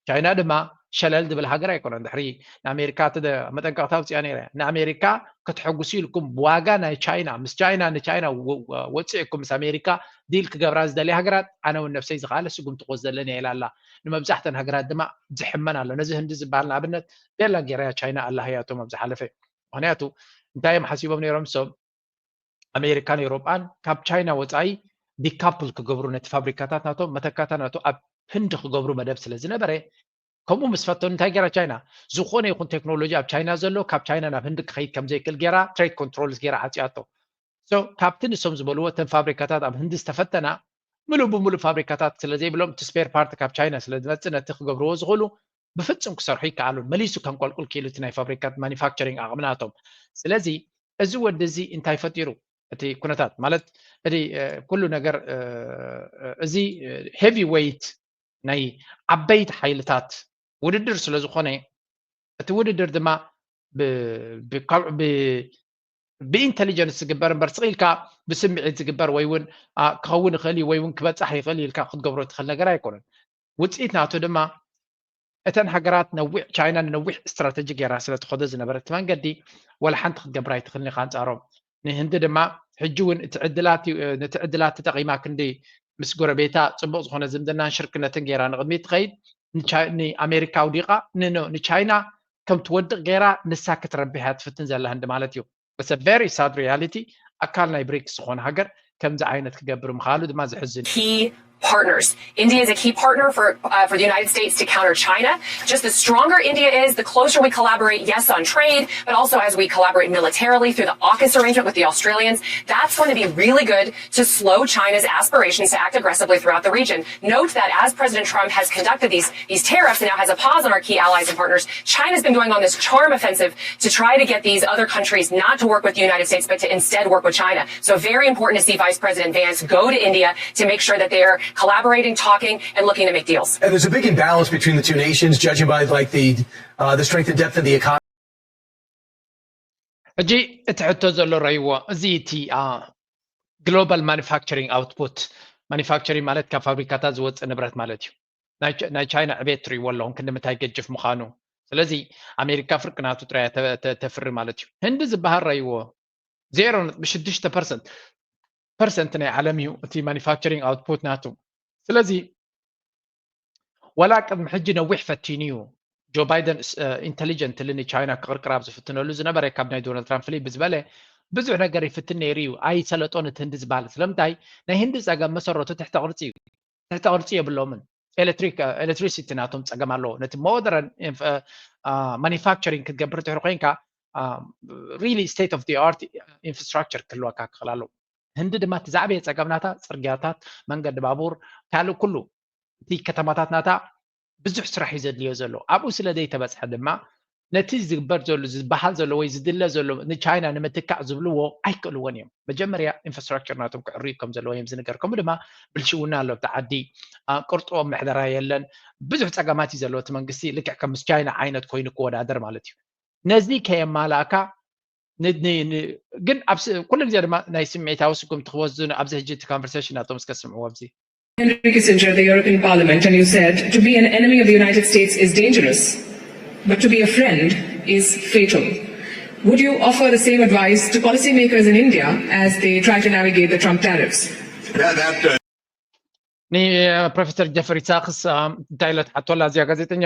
ቻይና ድማ ሸለል ዝብል ሃገር ኣይኮነን። ድሕሪ ንኣሜሪካ እቲ ደ- መጠንቀቕታ ኣውፅኣ ነይራ እያ። ንኣሜሪካ ከተሐጉሱ ኢልኩም ብዋጋ ናይ ቻይና ምስ ቻይና ንቻይና ወ- ወ- ወፂእኩም ምስ ኣሜሪካ ዲል ክገብራ ዝደልያ ሃገራት ኣነ እውን ነብሰይ ዝኸኣለ ስጉምቲ ክወስደለን እየ ኢላ ኣላ። ንመብዛሕተን ሃገራት ድማ ዝሕመን ኣሎ። ነዚ ህንዲ ዝበሃል ንኣብነት ቤላ ጌራያ ቻይና ኣላህያቶም ኣብ ዝሓለፈ። ምክንያቱ እንታይ እዮም ሓሲቦም ነይሮም? እሶም ኣሜሪካን ኤውሮጳን ካብ ቻይና ወፃኢ ዲካፕል ክገብሩ፣ ነቲ ፋብሪካታት ናቶም መተካታ ናቶ ኣብ ህንዲ ክገብሩ መደብ ስለ ዝነበረ፣ ከምኡ ምስ ፈተኑ እንታይ ገይራ ቻይና? ዝኾነ ይኹን ቴክኖሎጂ ኣብ ቻይና ዘሎ ካብ ቻይና ናብ ህንዲ ክኸይድ ከም ዘይክእል ገይራ ትሬድ ኮንትሮልስ ገይራ ዓፅያቶ። So ካብቲ ንሶም ዝበልዎ እተን ፋብሪካታት ኣብ ህንዲ ዝተፈተና ምሉእ ብምሉእ ፋብሪካታት ስለ ዘይብሎም እቲ ስፔር ፓርት ካብ ቻይና ስለ ዝመፅእ ነቲ ክገብርዎ ዝኽእሉ ብፍፁም ክሰርሑ ይከኣሉን። መሊሱ ከንቆልቁል ክኢሉ እቲ ናይ ፋብሪካት ማኒፋክቸሪንግ ዓቕሚ ናቶም። ስለዚ እዚ ወዲ እዚ እንታይ ፈጢሩ? እቲ ኩነታት ማለት እቲ ኩሉ ነገር እዚ ሄቪ ዌይት ናይ ዓበይቲ ሓይልታት ውድድር ስለ ዝኾነ እቲ ውድድር ድማ ብኢንቴሊጀንስ ዝግበር እምበር ስቕ ኢልካ ብስምዒት ዝግበር ወይ እውን ክኸውን ይኽእል እዩ ወይ እውን ክበፃሕ ይኽእል ኢልካ ክትገብሮ ትኽእል ነገር ኣይኮነን። ውፅኢት ናቱ ድማ እተን ሃገራት ነዊሕ ቻይና ንነዊሕ ስትራተጂ ገይራ ስለ ትኸዶ ዝነበረት መንገዲ ወላ ሓንቲ ክትገብር ኣይትኽእልን ኢኻ ኣንፃሮም። ንህንዲ ድማ ሕጂ እውን እቲ ዕድላት እዩ- ነቲ ዕድላት ተጠቒማ ክንዲ ምስ ጎረቤታ ፅቡቕ ዝኾነ ዝምድናን ሽርክነትን ገይራ ንቕድሚት ትኸይድ ንቻ- ንኣሜሪካ ኣውዲቓ ንኖ ንቻይና ከም ትወድቕ ገይራ ንሳ ክትረብሕ እያ ትፍትን ዘላ ህንዲ ማለት እዩ። It's a very sad reality። ኣካል ናይ ብሪክስ ዝኾነ ሃገር ከምዚ ዓይነት ክገብር ምኻሉ ድማ ዘሕዝን እዩ። Key partners. India is a key partner for uh, for the United States to counter China. Just the stronger India is, the closer we collaborate, yes, on trade, but also as we collaborate militarily through the AUKUS arrangement with the Australians. That's going to be really good to slow China's aspirations to act aggressively throughout the region. Note that as President Trump has conducted these these tariffs and now has a pause on our key allies and partners, China's been going on this charm offensive to try to get these other countries not to work with the United States, but to instead work with China. So very important to see Vice President Vance go to India to make sure that they are collaborating, talking, and looking to make deals. And there's a big imbalance between the two nations, judging by like the uh, the strength and depth of the economy. ሕጂ እቲ ሕቶ ዘሎ ረይዎ እዚ እቲ ግሎባል ማኒፋክቸሪንግ ኣውትፑት፣ ማኒፋክቸሪንግ ማለት ካብ ፋብሪካታት ዝወፅእ ንብረት ማለት እዩ። ናይ ቻይና ዕቤት ትሪእዎ ኣለኹም ክንዲ ምታይ ገጅፍ ምዃኑ። ስለዚ ኣሜሪካ ፍርቂ ናቱ ጥራይ ተፍሪ ማለት እዩ። ህንዲ ዝበሃል ረይዎ ዜሮ ነጥቢ ሽዱሽተ ፐርሰንት ፐርሰንት ናይ ዓለም እዩ እቲ ማኒፋክቸሪንግ ኣውትፑት ናቱ። ስለዚ ወላ ቅድሚ ሕጂ ነዊሕ ፈቲኑ እዩ። ጆ ባይደን ኢንቴሊጀንትሊ ንቻይና ክቕርቅር ኣብ ዝፍትነሉ ዝነበረ ካብ ናይ ዶናልድ ትራምፕ ፍልይ ብዝበለ ብዙሕ ነገር ይፍትን ነይሩ እዩ። ኣይሰለጦን እቲ ህንዲ ዝበሃል። ስለምንታይ? ናይ ህንዲ ፀገም መሰረቱ ትሕተ ቅርፂ እዩ። ትሕተ ቅርፂ የብሎምን። ኤሌክትሪክ ኤሌክትሪሲቲ ናቶም ፀገም ኣለዎ። ነቲ ሞደርን ማኒፋክቸሪንግ ክትገብር ድሕሪ ኮይንካ really state of the art infrastructure ክህልወካ ክኽእል ኣለዎ። ህንዲ ድማ እቲ ዝዓበየ ፀገም ናታ ፅርግያታት፣ መንገዲ ባቡር፣ ካልእ ኩሉ እቲ ከተማታት ናታ ብዙሕ ስራሕ እዩ ዘድልዮ ዘሎ። ኣብኡ ስለ ዘይተበፅሐ ድማ ነቲ ዝግበር ዘሎ ዝበሃል ዘሎ ወይ ዝድለ ዘሎ ንቻይና ንምትካእ ዝብልዎ ኣይክእልዎን እዮም። መጀመርያ ኢንፍራስትራክቸር ናቶም ክዕርዩ ከም ዘለዎ እዮም ዝንገር። ከምኡ ድማ ብልሽውና ኣሎ ኣብቲ ዓዲ፣ ቅርጥቦም ምሕደራ የለን። ብዙሕ ፀገማት እዩ ዘለዎ እቲ መንግስቲ ልክዕ ከም ምስ ቻይና ዓይነት ኮይኑ ክወዳደር ማለት እዩ። ነዚ ከየማላእካ ግን ኩሉ ግዜ ድማ ናይ ስምዒታዊ ስጉምቲ ክወስዱ ኣብዚ ሕጂ እቲ ኮንቨርሴሽን ናቶም እስከ ስምዕዎ ኣብዚ Henry Kissinger, the European Parliament, and you said, to be an enemy of the United States is dangerous, but to be a friend is fatal. Would you offer the same advice to policymakers in India as they try to navigate the Trump tariffs? That, that, uh, ንፕሮፌሰር ጀፈሪ ሳክስ እንታይ ኢለ ትሓቶ ኣላ እዚኣ ጋዜጠኛ?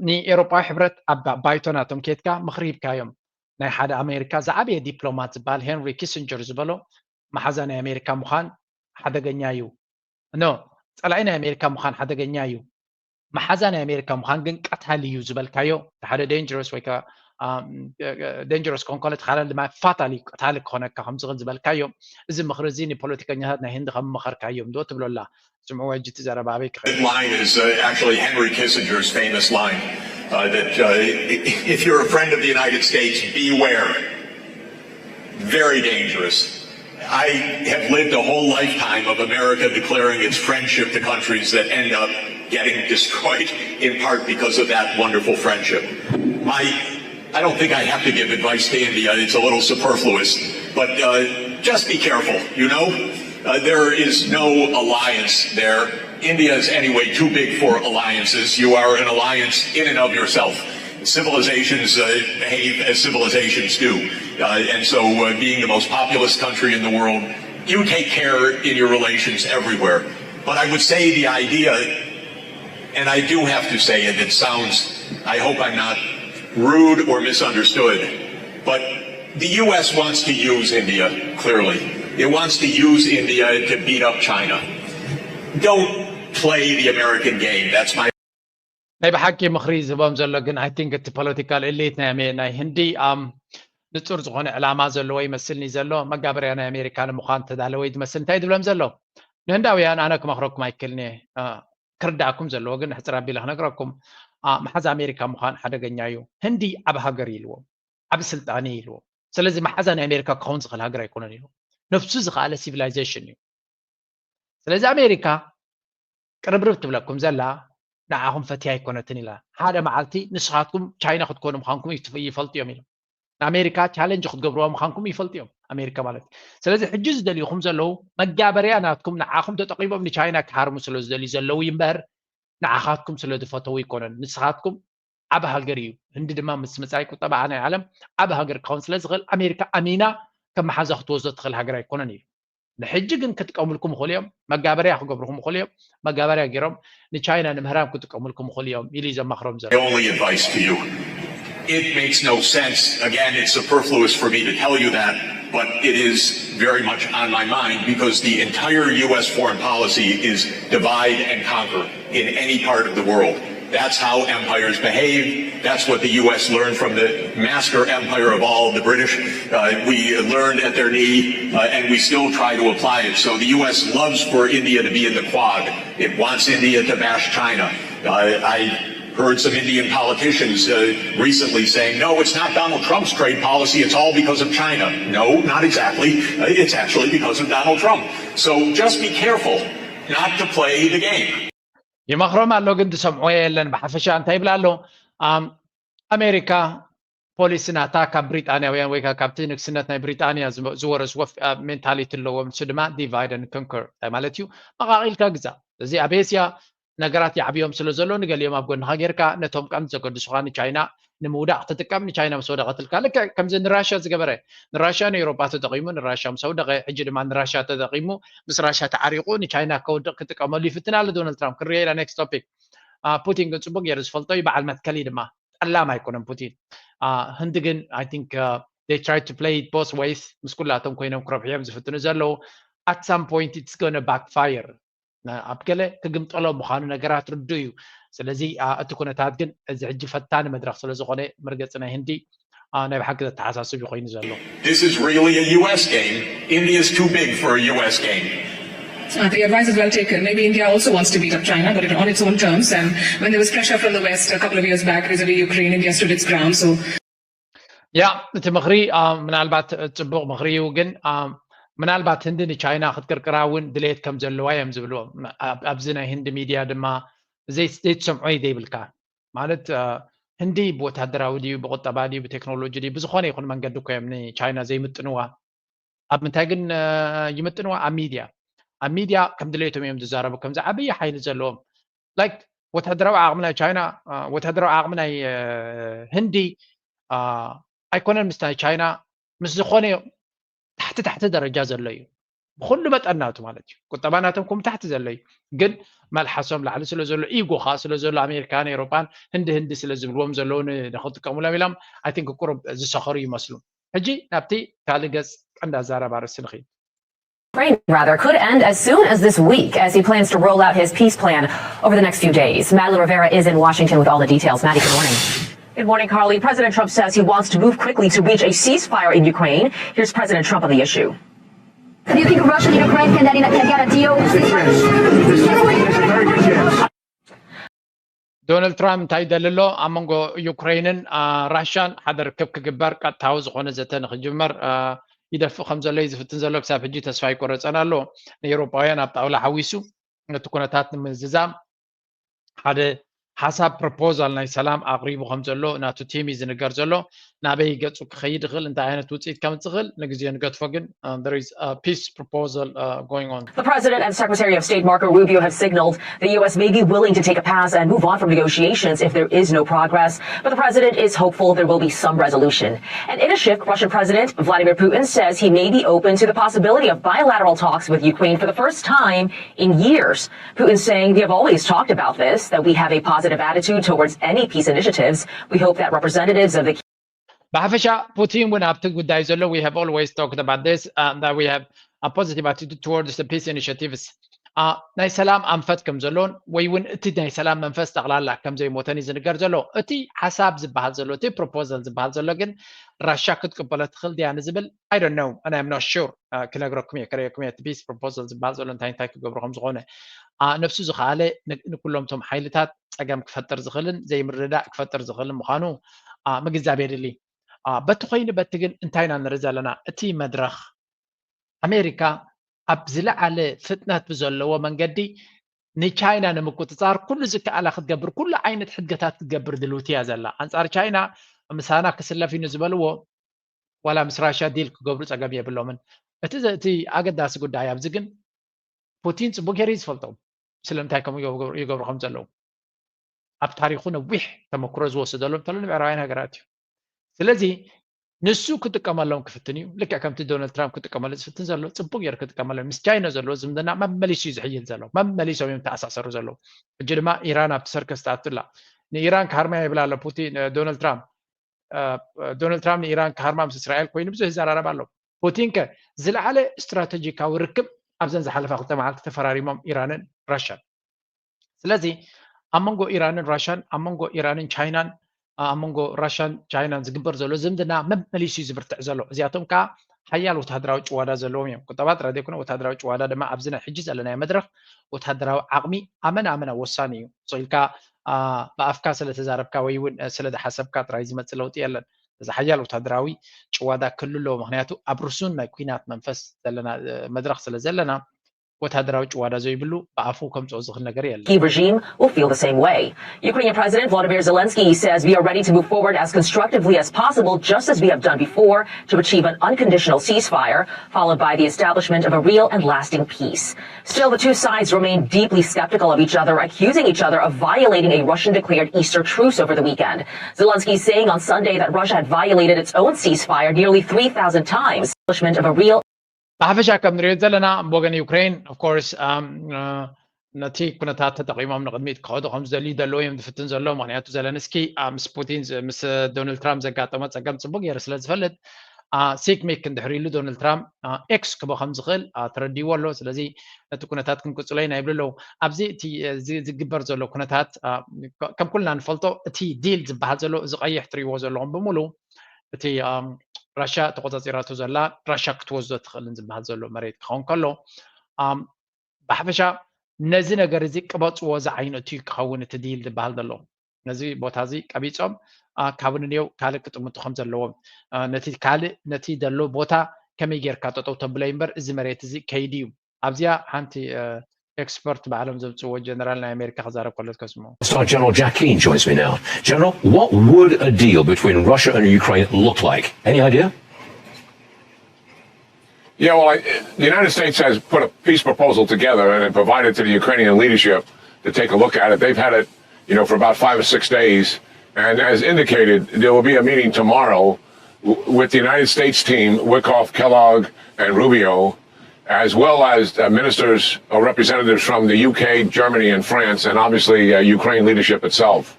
ንኤውሮጳዊ ሕብረት ኣብ ባይቶ ናቶም ኬድካ ምኽሪ ሂብካዮም። ናይ ሓደ ኣሜሪካ ዝዓበየ ዲፕሎማት ዝበሃል ሄንሪ ኪሲንጀር ዝበሎ መሓዛ ናይ ኣሜሪካ ምዃን ሓደገኛ እዩ። ኖ፣ ጸላኢ ናይ ኣሜሪካ ምዃን ሓደገኛ እዩ። መሓዛ ናይ ኣሜሪካ ምዃን ግን ቀታሊ እዩ ዝበልካዮ፣ ሓደ ዴንጀረስ ወይ ዴንጀረስ ኮንኮለት ሓደ ድማ ፋታሊ ቀታሊ ክኾነካ ከምዝኽእል ዝበልካዮ፣ እዚ ምኽሪ እዚ ንፖለቲከኛታት ናይ ህንዲ ከም መኸርካዮም ዶ ትብሎ ኣላ? ስምዕዎ ሕጂ እቲ ዘረባ ኣበይ ክኸይድ line is uh, actually Henry Kissinger's famous line uh, that uh, if you're a friend of the United States, beware. Very dangerous. I have lived a whole lifetime of America declaring its friendship to countries that end up getting destroyed in part because of that wonderful friendship. My I don't think I have to give advice to India. It's a little superfluous, but uh, just be careful, you know? Uh, there is no alliance there. India is anyway too big for alliances. You are an alliance in and of yourself. Civilizations uh, behave as civilizations do. Uh, and so, uh, being the most populous country in the world, you take care in your relations everywhere. But I would say the idea, and I do have to say it, it sounds, I hope I'm not rude or misunderstood, but the U S wants to use India, clearly. It wants to use India to beat up China. Don't play the American game. That's my ናይ ብሓቂ ምኽሪ ዝህቦም ዘሎ ግን I think እቲ ፖለቲካል ኤሊት ናይ ኣሜ- ናይ ህንዲ ኣም ንጹር ዝኾነ ዕላማ ዘለዎ ይመስልኒ ዘሎ። መጋበርያ ናይ ኣሜሪካ ንምዃን ተዳለወ ዝመስል። እንታይ ድብሎም ዘሎ? ንህንዳውያን ኣነ ክመኽረኩም ኣይክእልን እየ። ክርዳእኩም ዘለዎ ግን ሕጽር ኣቢለ ክነግረኩም፣ መሓዛ ኣሜሪካ ምዃን ሓደገኛ እዩ። ህንዲ ዓቢ ሃገር እዩ ኢልዎም፣ ዓቢ ስልጣነ እዩ ኢልዎም። ስለዚ መሓዛ ናይ ኣሜሪካ ክኸውን ዝኽእል ሃገር ኣይኮነን ኢልዎም። ነብሱ ዝኸኣለ ሲቪላይዜሽን እዩ። ስለዚ ኣሜሪካ ቅርብርብ ትብለኩም ዘላ ንዓኹም ፈትያ ኣይኮነትን ኢላ። ሓደ መዓልቲ ንስኻትኩም ቻይና ክትኮኑ ምዃንኩም ይፈልጡ እዮም ኢሎም። ንኣሜሪካ ቻለንጅ ክትገብርዋ ምዃንኩም ይፈልጡ እዮም፣ ኣሜሪካ ማለት። ስለዚ ሕጂ ዝደልዩኹም ዘለዉ መጋበርያ ናትኩም ንዓኹም ተጠቒሞም ንቻይና ክሃርሙ ስለ ዝደልዩ ዘለዉ እምበር ንዓኻትኩም ስለ ዝፈተዉ ኣይኮነን። ንስኻትኩም ዓቢ ሃገር እዩ። ህንዲ ድማ ምስ መጻኢ ቁጠባኣ ናይ ዓለም ዓቢ ሃገር ክኸውን ስለ ዝኽእል ኣሜሪካ ኣሚና ከም መሓዛ ክትወስዶ ትኽእል ሃገር ኣይኮነን እዩ። ንሕጂ ግን ክጥቀሙልኩም ይኽእሉ እዮም፣ መጋበርያ ክገብርኹም ይኽእሉ እዮም። መጋበርያ ገይሮም ንቻይና ንምህራም ክጥቀሙልኩም ይኽእሉ እዮም ኢሉ እዩ ዘማኽሮም ዘሎ። only advice to you. It makes no sense. Again, it's superfluous for me to tell you that, but it is very much on my mind because the entire U S foreign policy is divide and conquer in any part of the world. That's how empires behave. That's what the U S learned from the master empire of all, the British. Uh, we learned at their knee, uh, and we still try to apply it. So the U S loves for India to be in the Quad. It wants India to bash China. Uh, I heard some Indian politicians uh, recently saying, no, it's not Donald Trump's trade policy, it's all because of China. No, not exactly. Uh, it's actually because of Donald Trump. So just be careful not to play the game. ይመኽሮም ኣሎ ግን ዝሰምዖ የለን። ብሓፈሻ እንታይ ይብላ ኣሎ? ኣሜሪካ ፖሊሲ ናታ ካብ ብሪጣንያውያን ወይ ካብቲ ንግስነት ናይ ብሪጣንያ ዝወረስዎ ሜንታሊቲ ኣለዎም። ንሱ ድማ divide and conquer እንታይ ማለት እዩ? መቓቒልካ ግዛ። እዚ ኣብ ኤስያ ነገራት ይዓብዮም ስለ ዘሎ ንገሊኦም ኣብ ጎንኻ ጌርካ ነቶም ቀንዲ ዘገድሱኻ ንቻይና ንምውዳቕ ትጥቀም። ንቻይና ምስ ወደቐትልካ ልክዕ ከምዚ ንራሽያ ዝገበረ፣ ንራሽያ ንኤውሮጳ ተጠቒሙ፣ ንራሽያ ምስ ኣውደቐ ሕጂ ድማ ንራሽያ ተጠቒሙ ምስ ራሽያ ተዓሪቑ ንቻይና ከውድቕ ክጥቀመሉ ይፍትን ኣሎ ዶናልድ ትራምፕ። ክንሪኦ ኢና ኔክስት ቶፒክ። ፑቲን ግን ጽቡቅ ገይሩ ዝፈልጦ እዩ፣ በዓል መትከል እዩ ድማ፣ ጠላም ኣይኮነን ፑቲን። ህንዲ ግን I think they try to play it both ways፣ ምስ ኩላቶም ኮይኖም ክረብሑ እዮም ዝፍትኑ ዘለዉ። At some point it's gonna backfire። ኣብ ገለ ክግምጠሎ ምዃኑ ነገራት ርዱ እዩ። ስለዚ እቲ ኩነታት ግን እዚ ሕጂ ፈታኒ መድረኽ ስለ ዝኾነ መርገፂ ናይ ህንዲ ናይ ብሓቂ ዘተሓሳስብ ኮይኑ ዘሎ። This is really a U S game. India's too big for a U S game. Uh, the advice is well taken. Maybe India also wants to beat up China, but it, on its own terms. And when there was pressure from the West a couple of years back vis-a-vis Ukraine, India stood its ground. So ያ እቲ ምኽሪ ምናልባት ፅቡቕ ምኽሪ እዩ፣ ግን ምናልባት ህንዲ ንቻይና ክትቅርቅራ እውን ድሌት ከም ዘለዋ እዮም ዝብልዎ። ኣብዚ ናይ ህንዲ ሚድያ ድማ ዘይትሰምዖ እዩ ዘይብልካ ማለት ህንዲ ብወታደራዊ ድዩ ብቁጠባ ድዩ ብቴክኖሎጂ ድዩ ብዝኾነ ይኹን መንገዲ እኮ እዮም ንቻይና ዘይምጥንዋ። ኣብ ምንታይ ግን ይምጥንዋ? ኣብ ሚድያ። ኣብ ሚድያ ከም ድሌቶም እዮም ዝዛረቡ፣ ከምዚ ዓብዪ ሓይሊ ዘለዎም። ላይክ ወታደራዊ ዓቕሚ ናይ ቻይና፣ ወታደራዊ ዓቕሚ ናይ ህንዲ ኣይኮነን ምስ ናይ ቻይና ምስ ዝኾነ ታሕቲ ታሕቲ ደረጃ ዘሎ እዩ። ብኩሉ መጠን ናቱ ማለት እዩ። ቁጠባ ናቶም ከም ታሕቲ ዘሎ እዩ። ግን መልሓሶም ላዕሊ ስለ ዘሎ፣ ኢጎ ከዓ ስለ ዘሎ፣ ኣሜሪካን ኤሮጳን ህንዲ ህንዲ ስለ ዝብልዎም ዘለዉ ንክጥቀሙሎም ኢሎም፣ I think፣ ቁሩብ ዝሰኸሩ ይመስሉ። ሕጂ ናብቲ ካልእ ገጽ ቀንዲ ኣዛራቢ ኣርእስቲ ንኽይድ። Ukraine, rather, could end as soon as this week as he plans to roll out his peace plan over the next few days. Madeline Rivera is in Washington with all the details. Maddie, good morning. Good morning, Carly. President Trump says he wants to move quickly to reach a ceasefire in Ukraine. Here's President Trump on the issue. Do you think Russia and Ukraine can, can get a deal? ዶናልድ ትራምፕ እንታይ ይደሊ ኣሎ? ኣብ መንጎ ዩክሬንን ራሽያን ሓደ ርክብ ክግበር ቀጥታዊ ዝኾነ ዘተ ንክጅመር ይደፍእ ከም ዘሎ እዩ ዝፍትን ዘሎ። ክሳብ ሕጂ ተስፋ ኣይቆረፀን ኣሎ። ንኤውሮጳውያን ኣብ ጣውላ ሓዊሱ ነቲ ኩነታት ንምዝዛም ሓደ ሓሳብ ፕሮፖዛል ናይ ሰላም ኣቕሪቡ ከም ዘሎ ናቱ ቲም እዩ ዝንገር ዘሎ። ናበይ ገፁ ክኸይድ ይኽእል፣ እንታይ ዓይነት ውፅኢት ከምፅእ ይኽእል ንግዜኡ ንገድፎ። ግን there is a peace proposal going on. The president and Secretary of State Marco Rubio have signaled the U S may be willing to take a pass and move on from negotiations if there is no progress. But the president is hopeful there will be some resolution. And in a shift, Russian President Vladimir Putin says he may be open to the possibility of bilateral talks with Ukraine for the first time in years. Putin saying, "We have always talked about this, that we have a positive attitude towards any peace initiatives. We hope that representatives of the ብሓፈሻ ፑቲን እውን ኣብቲ ጉዳይ ዘሎ we have always talked about this, uh, that we have a positive attitude towards the peace initiatives. Uh, ናይ ሰላም ኣንፈት ከም ዘሎን ወይ እውን እቲ ናይ ሰላም መንፈስ ጠቕላላ ከም ዘይሞተን እዩ ዝንገር ዘሎ። እቲ ሓሳብ ዝበሃል ዘሎ፣ እቲ ፕሮፖዛል ዝበሃል ዘሎ ግን ራሻ ክትቅበሎ ትኽእል ድያ ንዝብል I don't know, and I'm not sure. ክነግረኩም እየ፣ ከርእየኩም እየ እቲ ፒስ ፕሮፖዛል ዝበሃል ዘሎ እንታይ እንታይ ክገብሩ ከም ዝኾነ። ነብሱ ዝኸኣለ ንኩሎም እቶም ሓይልታት ፀገም ክፈጥር ዝኽእልን ዘይምርድዳእ ክፈጥር ዝኽእልን ምዃኑ ምግንዛብ የድሊ። በቲ ኮይኑ በቲ ግን እንታይ ኢና ንርኢ ዘለና? እቲ መድረኽ ኣሜሪካ ኣብ ዝለዓለ ፍጥነት ብዘለዎ መንገዲ ንቻይና ንምቁፅፃር ኩሉ ዝከኣላ ክትገብር፣ ኩሉ ዓይነት ሕድገታት ክትገብር ድልውቲ እያ ዘላ። ኣንፃር ቻይና ምሳና ክስለፍ እዩ ንዝበልዎ ዋላ ምስ ራሽያ ዲል ክገብሩ ፀገም የብሎምን። እቲ እቲ ኣገዳሲ ጉዳይ ኣብዚ ግን ፑቲን ፅቡቅ ገይሩ እዩ ዝፈልጦም ስለምንታይ ከምኡ ይገብሩ ከም ዘለዉ። ኣብ ታሪኹ ነዊሕ ተመክሮ ዝወሰደሎም ተሎ ንምዕራባውያን ሃገራት እዩ። ስለዚ ንሱ ክጥቀመሎም ክፍትን እዩ። ልክዕ ከምቲ ዶናልድ ትራምፕ ክጥቀመሉ ዝፍትን ዘሎ ፅቡቅ ገይሩ ክጥቀመሎም። ምስ ቻይና ዘለዎ ዝምድና መመሊሱ እዩ ዝሕይል ዘሎ። መመሊሶም እዮም ተኣሳሰሩ ዘለዉ። ሕጂ ድማ ኢራን ኣብቲ ሰርከስ ትኣቱ ኣላ። ንኢራን ክሃርማ የብላ ኣሎ ፑቲን፣ ዶናልድ ትራምፕ። ዶናልድ ትራምፕ ንኢራን ክሃርማ ምስ እስራኤል ኮይኑ ብዙሕ ይዘራረብ ኣሎ። ፑቲን ከ ዝለዓለ ስትራተጂካዊ ርክብ ኣብዘን ዝሓለፋ ክልተ መዓልቲ ተፈራሪሞም ኢራንን ራሽያን። ስለዚ ኣብ መንጎ ኢራንን ራሽያን፣ ኣብ መንጎ ኢራንን ቻይናን፣ ኣብ መንጎ ራሽያን ቻይናን ዝግበር ዘሎ ዝምድና መመሊሱ እዩ ዝብርትዕ ዘሎ። እዚኣቶም ከዓ ሓያል ወታደራዊ ጭዋዳ ዘለዎም እዮም። ቁጠባ ጥራይ ዘይኮነ ወታደራዊ ጭዋዳ ድማ ኣብዚ ናይ ሕጂ ዘለናዮ መድረኽ ወታደራዊ ዓቕሚ ኣመና ኣመና ወሳኒ እዩ። ስቕ ኢልካ ብኣፍካ ስለ ተዛረብካ ወይ እውን ስለ ዝሓሰብካ ጥራይ ዝመፅእ ለውጢ የለን። እዚ ሓያል ወታደራዊ ጭዋዳ ክህሉ ኣለዎ። ምክንያቱ ኣብ ርሱን ናይ ኲናት መንፈስ ዘለና መድረኽ ስለ ዘለና ወታደራዊ ጭዋዳ ዘይብሉ ብኣፉ ከምፅኦ ዝኽእል ነገር የለን። Kyiv regime will feel the same way. Ukrainian President Volodymyr Zelensky says we are ready to move forward as constructively as possible, just as we have done before, to achieve an unconditional ceasefire, followed by the establishment of a real and lasting peace. Still, the two sides remain deeply skeptical of each other, accusing each other of violating a Russian-declared Easter truce over the weekend. Zelensky saying on Sunday that Russia had violated its own ceasefire nearly three thousand times. Establishment of a real ብሓፈሻ ከም ንሪኦ ዘለና ብወገን ዩክሬን ኦፍኮርስ ነቲ ኩነታት ተጠቒሞም ንቕድሚት ክኸዱ ከም ዝደልዩ ዘለዉ እዮም ዝፍትን ዘሎ። ምክንያቱ ዘለንስኪ ምስ ፑቲን ምስ ዶናልድ ትራምፕ ዘጋጠሞ ፀገም ፅቡቅ ገይሩ ስለ ዝፈልጥ ሲክ ሜክ እንድሕር ኢሉ ዶናልድ ትራምፕ ኤክስ ክቦ ከም ዝኽእል ተረዲዎ ኣሎ። ስለዚ ነቲ ኩነታት ክንቅፅሎ ኢና ይብሉ ኣለዉ። ኣብዚ እቲ ዝግበር ዘሎ ኩነታት ከም ኩልና ንፈልጦ እቲ ዲል ዝበሃል ዘሎ እዚ ቀይሕ ትሪእዎ ዘለኹም ብምሉ እቲ ራሽያ ተቆፃፂራቶ ዘላ ራሽያ ክትወስዶ ትኽእልን ዝበሃል ዘሎ መሬት ክኸውን ከሎ ብሓፈሻ ነዚ ነገር እዚ ቅበፅዎ ዝዓይነቱ ክኸውን እቲ ዲል ዝበሃል ዘሎ ነዚ ቦታ እዚ ቀቢፆም ካብ ንኔው ካልእ ክጥምቱ ከም ዘለዎም ነቲ ካልእ ነቲ ዘሎ ቦታ ከመይ ጌርካ ጠጠው ተብሎ እምበር እዚ መሬት እዚ ከይድ እዩ ኣብዚኣ ሓንቲ ኤክስፐርት ባዕሎም ዘምፅዎ ጀነራል ናይ ኣሜሪካ ክዛረብ ከሎ ትከስሞ Star General Jack Keane joins me now. General, what would a deal between Russia and Ukraine look like? Any idea? Yeah, well, I, the United States has put a peace proposal together and it provided to the Ukrainian leadership to take a look at it. They've had it, you know, for about five or six days, and as indicated, there will be a meeting tomorrow with the United States team, Witkoff, Kellogg, and Rubio, as well as uh, ministers or representatives from the U K, Germany, and France, and obviously uh, Ukraine leadership itself.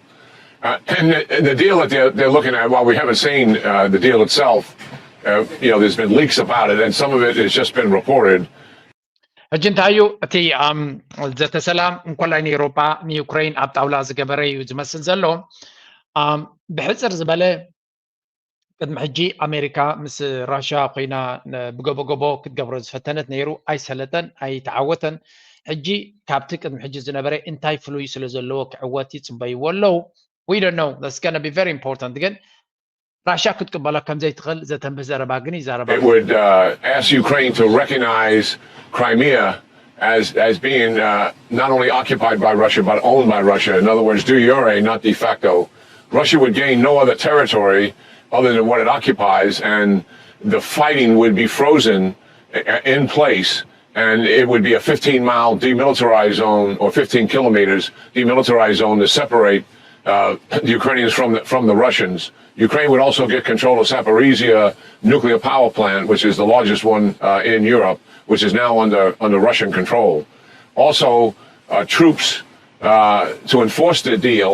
Uh, and the, the deal that they're, they're looking at, while we haven't seen uh, the deal itself, uh, you know, there's been leaks about it, and some of it has just been reported. ሕጂ እንታይ እዩ እቲ ዘተ ሰላም እንኮላይ ንኤውሮጳ ንዩክሬን ኣብ ጣውላ ዝገበረ እዩ ዝመስል ዘሎ። ብሕፅር ዝበለ ቅድሚ ሕጂ ኣሜሪካ ምስ ራሽያ ኮይና ብገቦ ገቦ ክትገብሮ ዝፈተነት ነይሩ፣ ኣይሰለጠን፣ ኣይተዓወተን። ሕጂ ካብቲ ቅድሚ ሕጂ ዝነበረ እንታይ ፍሉይ ስለ ዘለዎ ክዕወት ይፅበይዎ ኣለዉ። We don't know, that's gonna be very important። ግን ራሽያ ክትቅበሎ ከም ዘይትኽእል ዘተንብህ ዘረባ ግን ይዛረባ። It would uh, ask Ukraine to recognize Crimea as as being uh, not only occupied by Russia but owned by Russia. In other words, de jure, not de facto. Russia would gain no other territory other than what it occupies, and the fighting would be frozen uh, in place, and it would be a fifteen mile demilitarized zone, or fifteen kilometers demilitarized zone, to separate uh, the Ukrainians from the, from the Russians. Ukraine would also get control of Zaporizhia nuclear power plant, which is the largest one uh, in Europe, which is now under, under Russian control. Also, uh, troops uh, to enforce the deal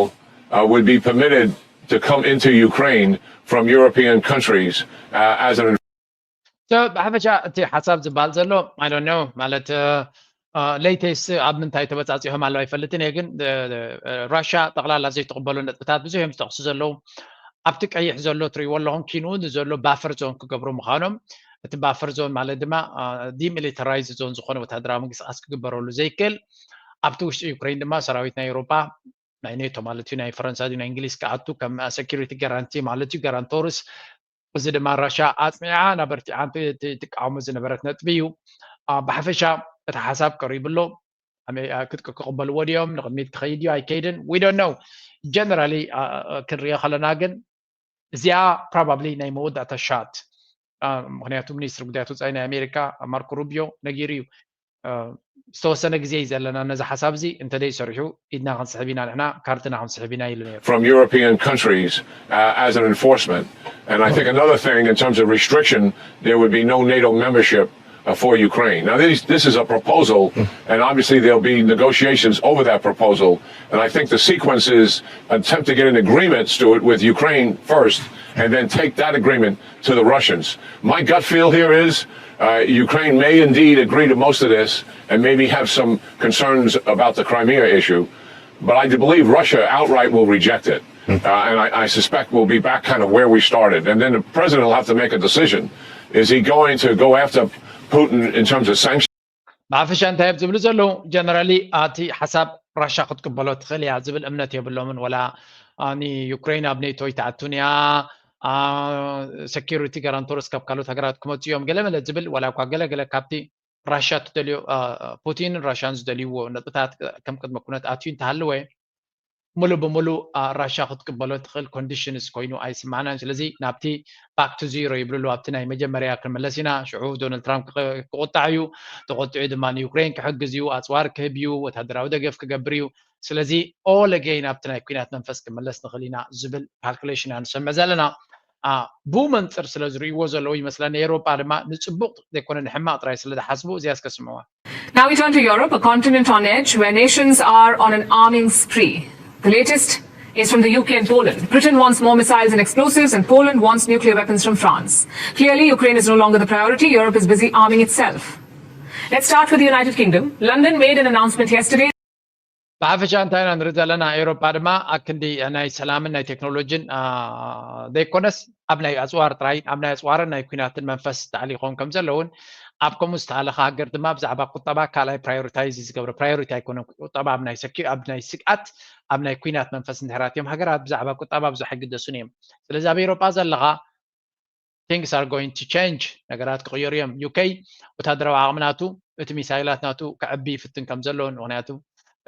uh, would be permitted to come into Ukraine from European countries uh, as an So ብሓፈሻ እቲ ሓሳብ ዝበሃል ዘሎ I don't know ማለት latest ኣብ ምንታይ ተበፃፂሖም ኣለዉ ኣይፈልጥን እየ፣ ግን ራሽያ ጠቕላላ ዘይትቕበሎ ነጥብታት ብዙሕ እዮም ዝጠቕሱ ዘለዉ። ኣብቲ ቀይሕ ዘሎ ትሪእዎ ኣለኹም፣ ኪንኡ ንዘሎ ባፈር ዞን ክገብሩ ምዃኖም፣ እቲ ባፈር ዞን ማለት ድማ ዲሚሊተራይዝ ዞን ዝኾነ ወታደራዊ ምንቅስቃስ ክግበረሉ ዘይክእል፣ ኣብቲ ውሽጢ ዩክሬን ድማ ሰራዊት ናይ ኤውሮጳ ናይ ኔቶ ማለት እዩ ናይ ፈረንሳ ናይ እንግሊዝ ክኣቱ ከም ሰኪሪቲ ጋራንቲ ማለት እዩ ጋራንቶርስ። እዚ ድማ ራሻ ኣፅኒዓ ናበርቲዓ ትቃወሞ ዝነበረት ነጥቢ እዩ። ብሓፈሻ እቲ ሓሳብ ቀሪቡ ኣሎ። ክቕበልዎ ድዮም ንቅድሚት ክኸይድ እዩ ኣይከይድን we don't know። ጀነራሊ ክንሪኦ ከለና ግን እዚኣ ፕሮባብሊ ናይ መወዳእታ ሻት፣ ምክንያቱ ሚኒስትሪ ጉዳያት ወፃኢ ናይ ኣሜሪካ ማርኮ ሩቢዮ ነጊሩ እዩ። ዝተወሰነ ግዜ እዩ ዘለና ነዚ ሓሳብ እዚ እንተደይ ሰሪሑ ኢድና ክንስሕብ ኢና ንሕና ካርድና ክንስሕብ ኢና ኢሉ ነይሩ። From European countries uh, as an enforcement. And I think another thing in terms of restriction, there would be no NATO membership uh, for Ukraine. Now, these, this is a proposal, and obviously there'll be negotiations over that proposal. And I think the sequence is attempt to get an agreement, Stuart, with Ukraine first, and then take that agreement to the Russians. My gut feel here is uh, Ukraine may indeed agree to most of this and maybe have some concerns about the Crimea issue. But I do believe Russia outright will reject it. Uh, and I, I suspect we'll be back kind of where we started. And then the president will have to make a decision. Is he going to go after Putin in terms of sanctions? ብሓፈሻ እንታይ እዮም ዝብሉ ዘለዉ? ጀነራሊ ኣቲ ሓሳብ ራሻ ክትቅበሎ ትኽእል እያ ዝብል እምነት የብሎምን። ወላ ንዩክሬን ኣብ ኔቶ ይትኣቱን እያ፣ ሰኪሪቲ ጋራንቶርስ ካብ ካልኦት ሃገራት ክመፁ እዮም ገለመለ ዝብል፣ ወላ እኳ ገለገለ ካብቲ ራሻ ትደልዮ፣ ፑቲንን ራሻን ዝደልይዎ ነጥብታት ከም ቅድመ ኩነት ኣትዩ እንተሃለወ፣ ሙሉ ብሙሉ ራሻ ክትቅበሎ ትኽእል ኮንዲሽንስ ኮይኑ ኣይስማዕናን። ስለዚ ናብቲ ባክ ቱ ዚሮ ይብልሉ ኣብቲ ናይ መጀመርያ ክንመለስ ኢና። ሽዑ ዶናልድ ትራምፕ ክቁጣዕ እዩ። ተቆጢዑ ድማ ንዩክሬን ክሕግዝ እዩ፣ ኣፅዋር ክህብ እዩ፣ ወታደራዊ ደገፍ ክገብር እዩ። ስለዚ ኦል ኣገይን ኣብቲ ናይ ኩናት መንፈስ ክንመለስ ንኽእል ኢና ዝብል ካልኩሌሽን ኢና ንሰምዕ ዘለና። ብኡ መንፅር ስለ ዝርእይዎ ዘለዉ ይመስለኒ። ኤውሮጳ ድማ ንፅቡቕ ዘይኮነ ንሕማቕ ጥራይ ስለ ዝሓስቡ እዚኣ እስከ ስምዕዋ። Now we turn to Europe, a continent on edge where nations are on an arming spree. The latest is from the U K and Poland. Britain wants more missiles and explosives, and Poland wants nuclear weapons from France. Clearly, Ukraine is no longer the priority. Europe is busy arming itself. Let's start with the United Kingdom. London made an announcement yesterday. ብሓፈሻ እንታይ ኢና ንርኢ ዘለና? ኤውሮጳ ድማ ኣክንዲ ናይ ሰላምን ናይ ቴክኖሎጂን ዘይኮነስ ኣብ ናይ ኣፅዋር ጥራይ ኣብ ናይ ኣፅዋርን ናይ ኩናትን መንፈስ ተኣሊኾም ከም ዘለውን ኣብ ከምኡ ዝተኣለኸ ሃገር ድማ ብዛዕባ ቁጠባ ካልኣይ ፕራዮሪታይዝ ዝገብረ ፕራዮሪቲ ኣይኮነን። ቁጠባ ኣብ ናይ ሰኪ ኣብ ናይ ስግኣት ኣብ ናይ ኩናት መንፈስ እንድሕር ኣትዮም ሃገራት ብዛዕባ ቁጠባ ብዙሕ ኣይግደሱን እዮም። ስለዚ ኣብ ኤውሮጳ ዘለኻ things are going to change፣ ነገራት ክቕየሩ እዮም። ዩኬ ወታደራዊ ዓቕሚ ናቱ እቲ ሚሳይላት ናቱ ከዕቢ ይፍትን ከም ዘለውን፣ ምክንያቱ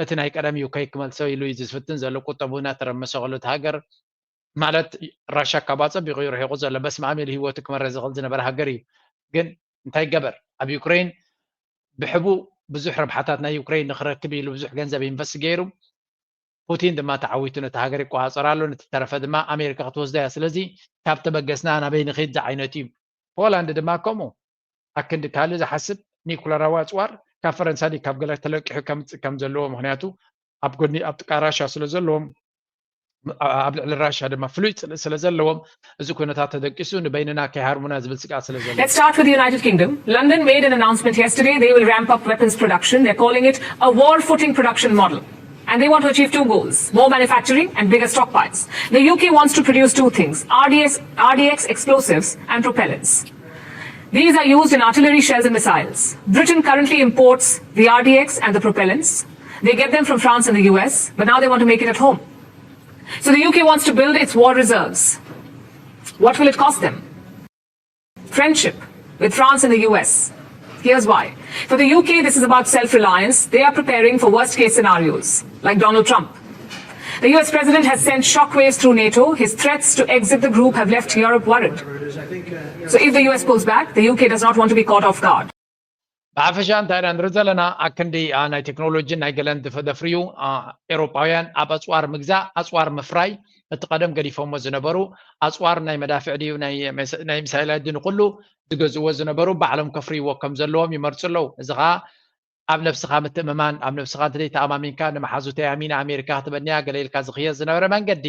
እቲ ናይ ቀደም ዩኬ ክመልሶ ኢሉ እዩ ዝፍትን ዘሎ። ቁጠቡ እናተረመሰ ከሎ እቲ ሃገር ማለት ራሻ ካብ ኣፀቢቑ እዩ ርሒቑ ዘሎ። በስመ ኣብ ኢሉ ህይወቱ ክመረ ዝኽእል ዝነበረ ሃገር እዩ። ግን እንታይ ገበር ኣብ ዩክሬን ብሕቡእ ብዙሕ ረብሓታት ናይ ዩክሬን ንክረክብ ኢሉ ብዙሕ ገንዘብ ኢንቨስት ገይሩ ፑቲን ድማ ተዓዊቱ ነቲ ሃገር ይቆፃፀር ኣሎ፣ ነቲ ተረፈ ድማ ኣሜሪካ ክትወስዳ እያ። ስለዚ ካብ ተበገስና ናበይ ንኺድ ዝዓይነቱ እዩ። ፖላንድ ድማ ከምኡ ኣክንዲ ካልእ ዝሓስብ ኒኩለራዊ ኣፅዋር ካብ ፈረንሳ ድዩ ካብ ገለ ተለቂሑ ከምፅእ ከም ዘለዎ፣ ምክንያቱ ኣብ ጎኒ ኣብ ጥቃ ራሻ ስለ ዘለዎም ኣብ ልዕሊ ራሻ ድማ ፍሉይ ፅልኢ ስለ ዘለዎም እዚ ኩነታት ተደቂሱ ንበይንና ከይሃርሙና ዝብል ስግኣት ስለ ዘሎ። Let's start with the United Kingdom. London made an announcement yesterday. They will ramp up weapons production. They're calling it a war footing production model. And they want to achieve two goals: more manufacturing and bigger stockpiles. The U K wants to produce two things: R D X, R D X explosives and propellants. These are used in artillery shells and missiles. Britain currently imports the R D X and the propellants. They get them from France and the U S, but now they want to make it at home. So the U K wants to build its war reserves. What will it cost them? Friendship with France and the U S. Here's why. For the U K, this is about self reliance. They are preparing for worst case scenarios, like Donald Trump. The U S president has sent shockwaves through NATO. His threats to exit the group have left Europe worried. So if the U S pulls back, the U K does not want to be caught off guard. ብሓፈሻ እንታይ ኢና ንርኢ ዘለና? ኣክንዲ ናይ ቴክኖሎጂን ናይ ገለን ደፍርዩ ኤውሮጳውያን ኣብ ኣፅዋር ምግዛእ፣ ኣፅዋር ምፍራይ፣ እቲ ቀደም ገዲፎሞ ዝነበሩ ኣፅዋር ናይ መዳፍዕ ድዩ ናይ ሚሳይላት ድዩ ንኩሉ ዝገዝእዎ ዝነበሩ ባዕሎም ከፍርይዎ ከም ዘለዎም ይመርፁ ኣለዉ። እዚ ከዓ ኣብ ነብስኻ ምትእምማን፣ ኣብ ነብስኻ እንተዘይተኣማሚንካ ንመሓዙተይ ኣሚነ ኣሜሪካ ክትበንያ ገለ ኢልካ ዝኽየድ ዝነበረ መንገዲ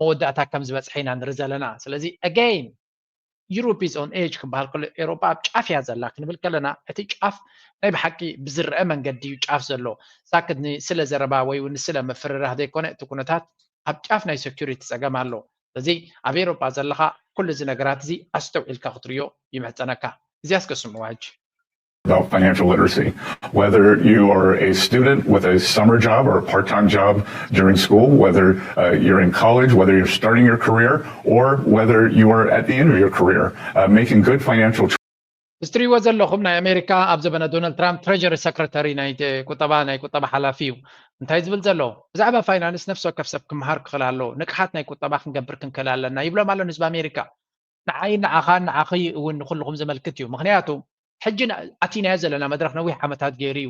መወዳእታ ከም ዝበፅሐ ኢና ንርኢ ዘለና። ስለዚ again Europe is on edge ክበሃል ከሎ ኤውሮጳ ኣብ ጫፍ እያ ዘላ ክንብል ከለና እቲ ጫፍ ናይ ብሓቂ ብዝረአ መንገዲ እዩ ጫፍ ዘሎ። ሳክት ንስለ ዘረባ ወይ እውን ንስለ ምፍርራህ ዘይኮነ እቲ ኩነታት ኣብ ጫፍ ናይ security ፀገም ኣሎ። ስለዚ ኣብ ኤውሮጳ ዘለኻ ኩሉ እዚ ነገራት እዚ ኣስተውዒልካ ክትርእዮ ይምሕፀነካ። እዚኣስ ከስምዕዋ ሕጂ። about financial literacy. Whether you are a student with a summer job or a part time job during school, whether uh, you're in college, whether you're starting your career, or whether you are at the end of your career, uh, making good financial choices. እዚ ትሪእዎ ዘለኹም ናይ ኣሜሪካ ኣብ ዘበነ ዶናልድ ትራምፕ ትሬጀሪ ሰክረተሪ ናይ ቁጠባ ናይ ቁጠባ ሓላፊ እዩ። እንታይ ዝብል ዘሎ ብዛዕባ ፋይናንስ ነፍሲ ወከፍ ሰብ ክምሃር ክኽእል ኣለዎ። ንቅሓት ናይ ቁጠባ ክንገብር ክንክእል ኣለና ይብሎም ኣሎ ንህዝቢ ኣሜሪካ። ንዓይ ንዓኻ ንዓኺ እውን ንኩልኹም ዘመልክት እዩ። ምክንያቱ ሕጂ ኣቲናዮ ዘለና መድረክ ነዊሕ ዓመታት ገይሩ እዩ።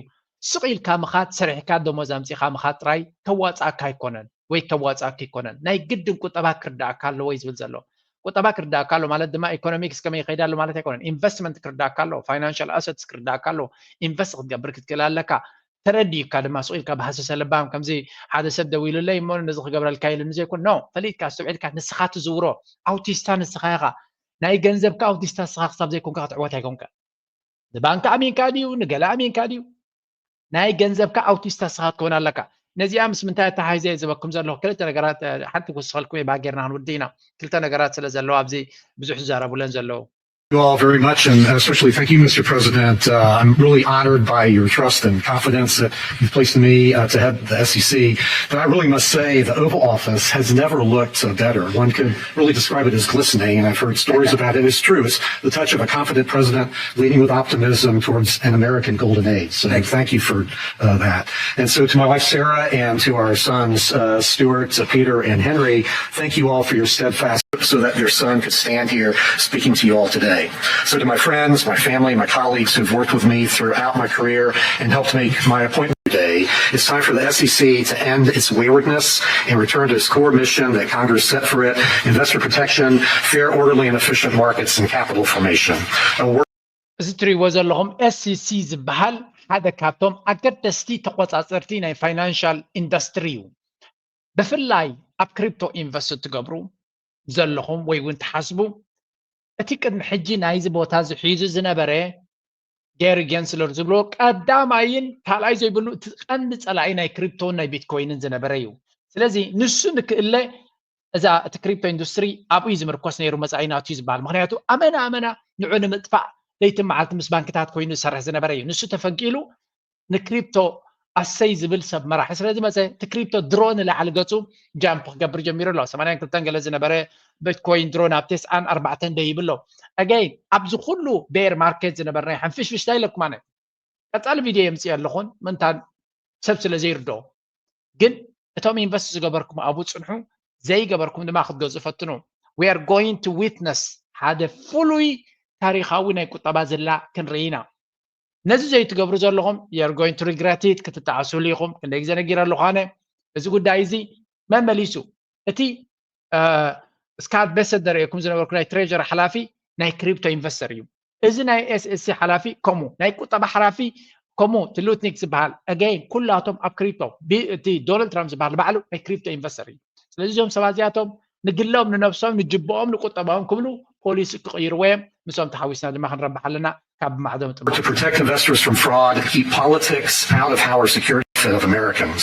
ስቕ ኢልካ ምኻድ ሰሪሕካ ደሞዝ ኣምፂኻ ምኻድ ጥራይ ከዋፅኣካ ኣይኮነን ወይ ከዋፅኣካ ኣይኮነን። ናይ ግድን ቁጠባ ክርዳእካ ኣለዎ እዩ ዝብል ዘሎ። ቁጠባ ክርዳእካ ኣሎ ማለት ድማ ኢኮኖሚክስ ከመይ ይኸይድ ኣሎ ማለት ኣይኮነን። ኢንቨስትመንት ክርዳእካ ኣለዎ፣ ፋይናንሻል ኣሰትስ ክርዳእካ ኣለዎ። ኢንቨስት ክትገብር ክትክእል ኣለካ። ተረዲእካ ድማ ስቕ ኢልካ ብሃሰሰ ለባም ከምዚ ሓደ ሰብ ደዊሉለይ እሞ ነዚ ክገብረልካ ኢሉኒ ዘይኮን ኖ ፈሊጥካ ኣስተውዒልካ ንስኻ ትዝውሮ ኣውቲስታ ንስኻ ኢኻ። ናይ ገንዘብካ ኣውቲስታ ንስኻ ክሳብ ዘይኮንካ ክትዕወት ኣይኮንካ። ንባንክ ኣሚንካ ድዩ ንገለ ኣሚንካ ድዩ ናይ ገንዘብካ ኣውቲስታ ንስኻ ክትከውን ኣለካ። ነዚኣ ምስ ምንታይ ኣተሓሒዘ እየ ዝበኩም ዘለኹ ክልተ ነገራት ሓንቲ ክውስኸልኩም እየ ባጌርና ክንውድእ ኢና። ክልተ ነገራት ስለ ዘለዋ ኣብዚ ብዙሕ ዝዛረቡለን ዘለዉ you all very much, and especially thank you, Mister President. Uh, I'm really honored by your trust and confidence that you've placed in me uh, to head the S E C. But I really must say the Oval Office has never looked uh, better. One could really describe it as glistening, and I've heard stories about it. It's true. It's the touch of a confident president leading with optimism towards an American golden age. So thank you for uh, that. And so to my wife, Sarah, and to our sons, uh, Stuart, uh, Peter, and Henry, thank you all for your steadfast so that your son could stand here speaking to you all today. So to my friends, my family, my colleagues who've worked with me throughout my career and helped make my appointment today, it's time for the S E C to end its waywardness and return to its core mission that Congress set for it: investor protection, fair, orderly, and efficient markets, and capital formation. A work እዚ ትሪእዎ ዘለኹም ኤስኢሲ ዝበሃል ሓደ ካብቶም ኣገደስቲ ተቆፃፀርቲ ናይ ፋይናንሻል ኢንዱስትሪ እዩ። ብፍላይ ኣብ ክሪፕቶ ኢንቨስት ትገብሩ ዘለኹም ወይ እውን ትሓስቡ እቲ ቅድሚ ሕጂ ናይዚ ቦታ እዚ ሒዙ ዝነበረ ጌሪ ጌንስለር ዝብሎ ቀዳማይን ካልኣይ ዘይብሉ እቲ ቀንዲ ፀላኢ ናይ ክሪፕቶን ናይ ቢትኮይንን ዝነበረ እዩ። ስለዚ ንሱ ንክእለ እዛ እቲ ክሪፕቶ ኢንዱስትሪ ኣብኡ እዩ ዝምርኮስ ነይሩ መፃኢ ናቱ እዩ ዝበሃል። ምክንያቱ ኣመና ኣመና ንዑ ንምጥፋእ ለይትን መዓልቲ ምስ ባንክታት ኮይኑ ዝሰርሕ ዝነበረ እዩ። ንሱ ተፈንቂሉ ንክሪፕቶ ኣሰይ ዝብል ሰብ መራሒ ስለ ዝመፀ እቲ ክሪፕቶ ድሮ ንላዕሊ ገፁ ጃምፕ ክገብር ጀሚሩ ኣሎ። ሰማንያን ክልተን ገለ ዝነበረ ቢትኮይን ድሮ ናብ ተስዓን ኣርባዕተን ደይብ ኣሎ። ኣገይን ኣብዚ ኩሉ ቤር ማርኬት ዝነበረ ናይ ሓንፍሽፍሽታ ኢለኩም ኣነ ቀፃሊ ቪድዮ የምፅእ ኣለኹን ምንታን ሰብ ስለ ዘይርድኦ ግን እቶም ኢንቨስት ዝገበርኩም ኣብኡ ፅንሑ ዘይገበርኩም ድማ ክትገዝኡ ፈትኑ። We are going to witness ሓደ ፍሉይ ታሪኻዊ ናይ ቁጠባ ዝላ ክንርኢ ኢና። ነዚ ዘይትገብሩ ዘለኹም you're going to regret it ክትጠዓስሉ ኢኹም። ክንደይ ግዜ ነጊረ ኣለኹ ኣነ እዚ ጉዳይ እዚ መመሊሱ እቲ ስካት ቤሰት ዘርእየኩም ዝነበርኩ ናይ ትሬጀሪ ሓላፊ ናይ ክሪፕቶ ኢንቨስተር እዩ። እዚ ናይ ኤስኤስሲ ሓላፊ ከምኡ ናይ ቁጠባ ሓላፊ ከምኡ እቲ ሉትኒክ ዝበሃል ኣገይን ኩላቶም ኣብ ክሪፕቶ እቲ ዶናልድ ትራምፕ ዝበሃል ባዕሉ ናይ ክሪፕቶ ኢንቨስተር እዩ። ስለዚ እዞም ሰባት እዚኣቶም ንግሎም ንነብሶም ንጅብኦም ንቁጠባኦም ክብሉ ፖሊሲ ክቕይርዎ እዮም። ምስኦም ተሓዊስና ድማ ክንረብሕ ኣለና። ካብ ማዕዶም ጥበ to protect investors from fraud and keep politics out of how our security of Americans.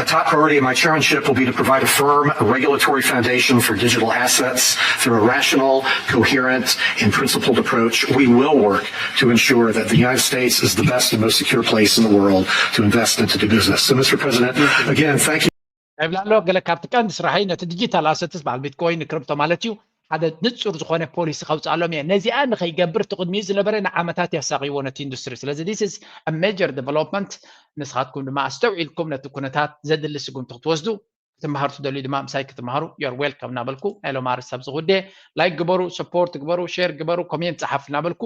A top priority of my chairmanship will be to provide a firm regulatory foundation for digital assets through a rational, coherent, and principled approach. We will work to ensure that the United States is the best and most secure place in the world to invest and to do business. So, Mister President, again, thank you. ይብላሎ። ገለ ካብቲ ቀንዲ ስራሐይ ነቲ ዲጂታል ኣሰትስ በዓል ቢትኮይን ንክሪፕቶ ማለት እዩ ሓደ ንጹር ዝኾነ ፖሊሲ ከውፅኣሎም እየ። ነዚኣ ንኸይገብር እቲ ቅድሚኡ ዝነበረ ንዓመታት ያሳቂዎ ነቲ ኢንዱስትሪ። ስለዚ this is a major development። ንስኻትኩም ድማ ኣስተውዒልኩም ነቲ ኩነታት ዘድሊ ስጉምቲ ክትወስዱ ክትመሃሩ ትደልዩ ድማ ምሳይ ክትመሃሩ you're welcome እናበልኩ ናይ ሎም ኣርእስቲ ኣብዚ ክውድእ። ላይክ ግበሩ፣ ሰፖርት ግበሩ፣ ሼር ግበሩ፣ ኮሜንት ጸሓፉ እናበልኩ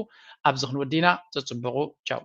ኣብዚ ክንወድእ ኢና። ተጽብቑ። ቻው።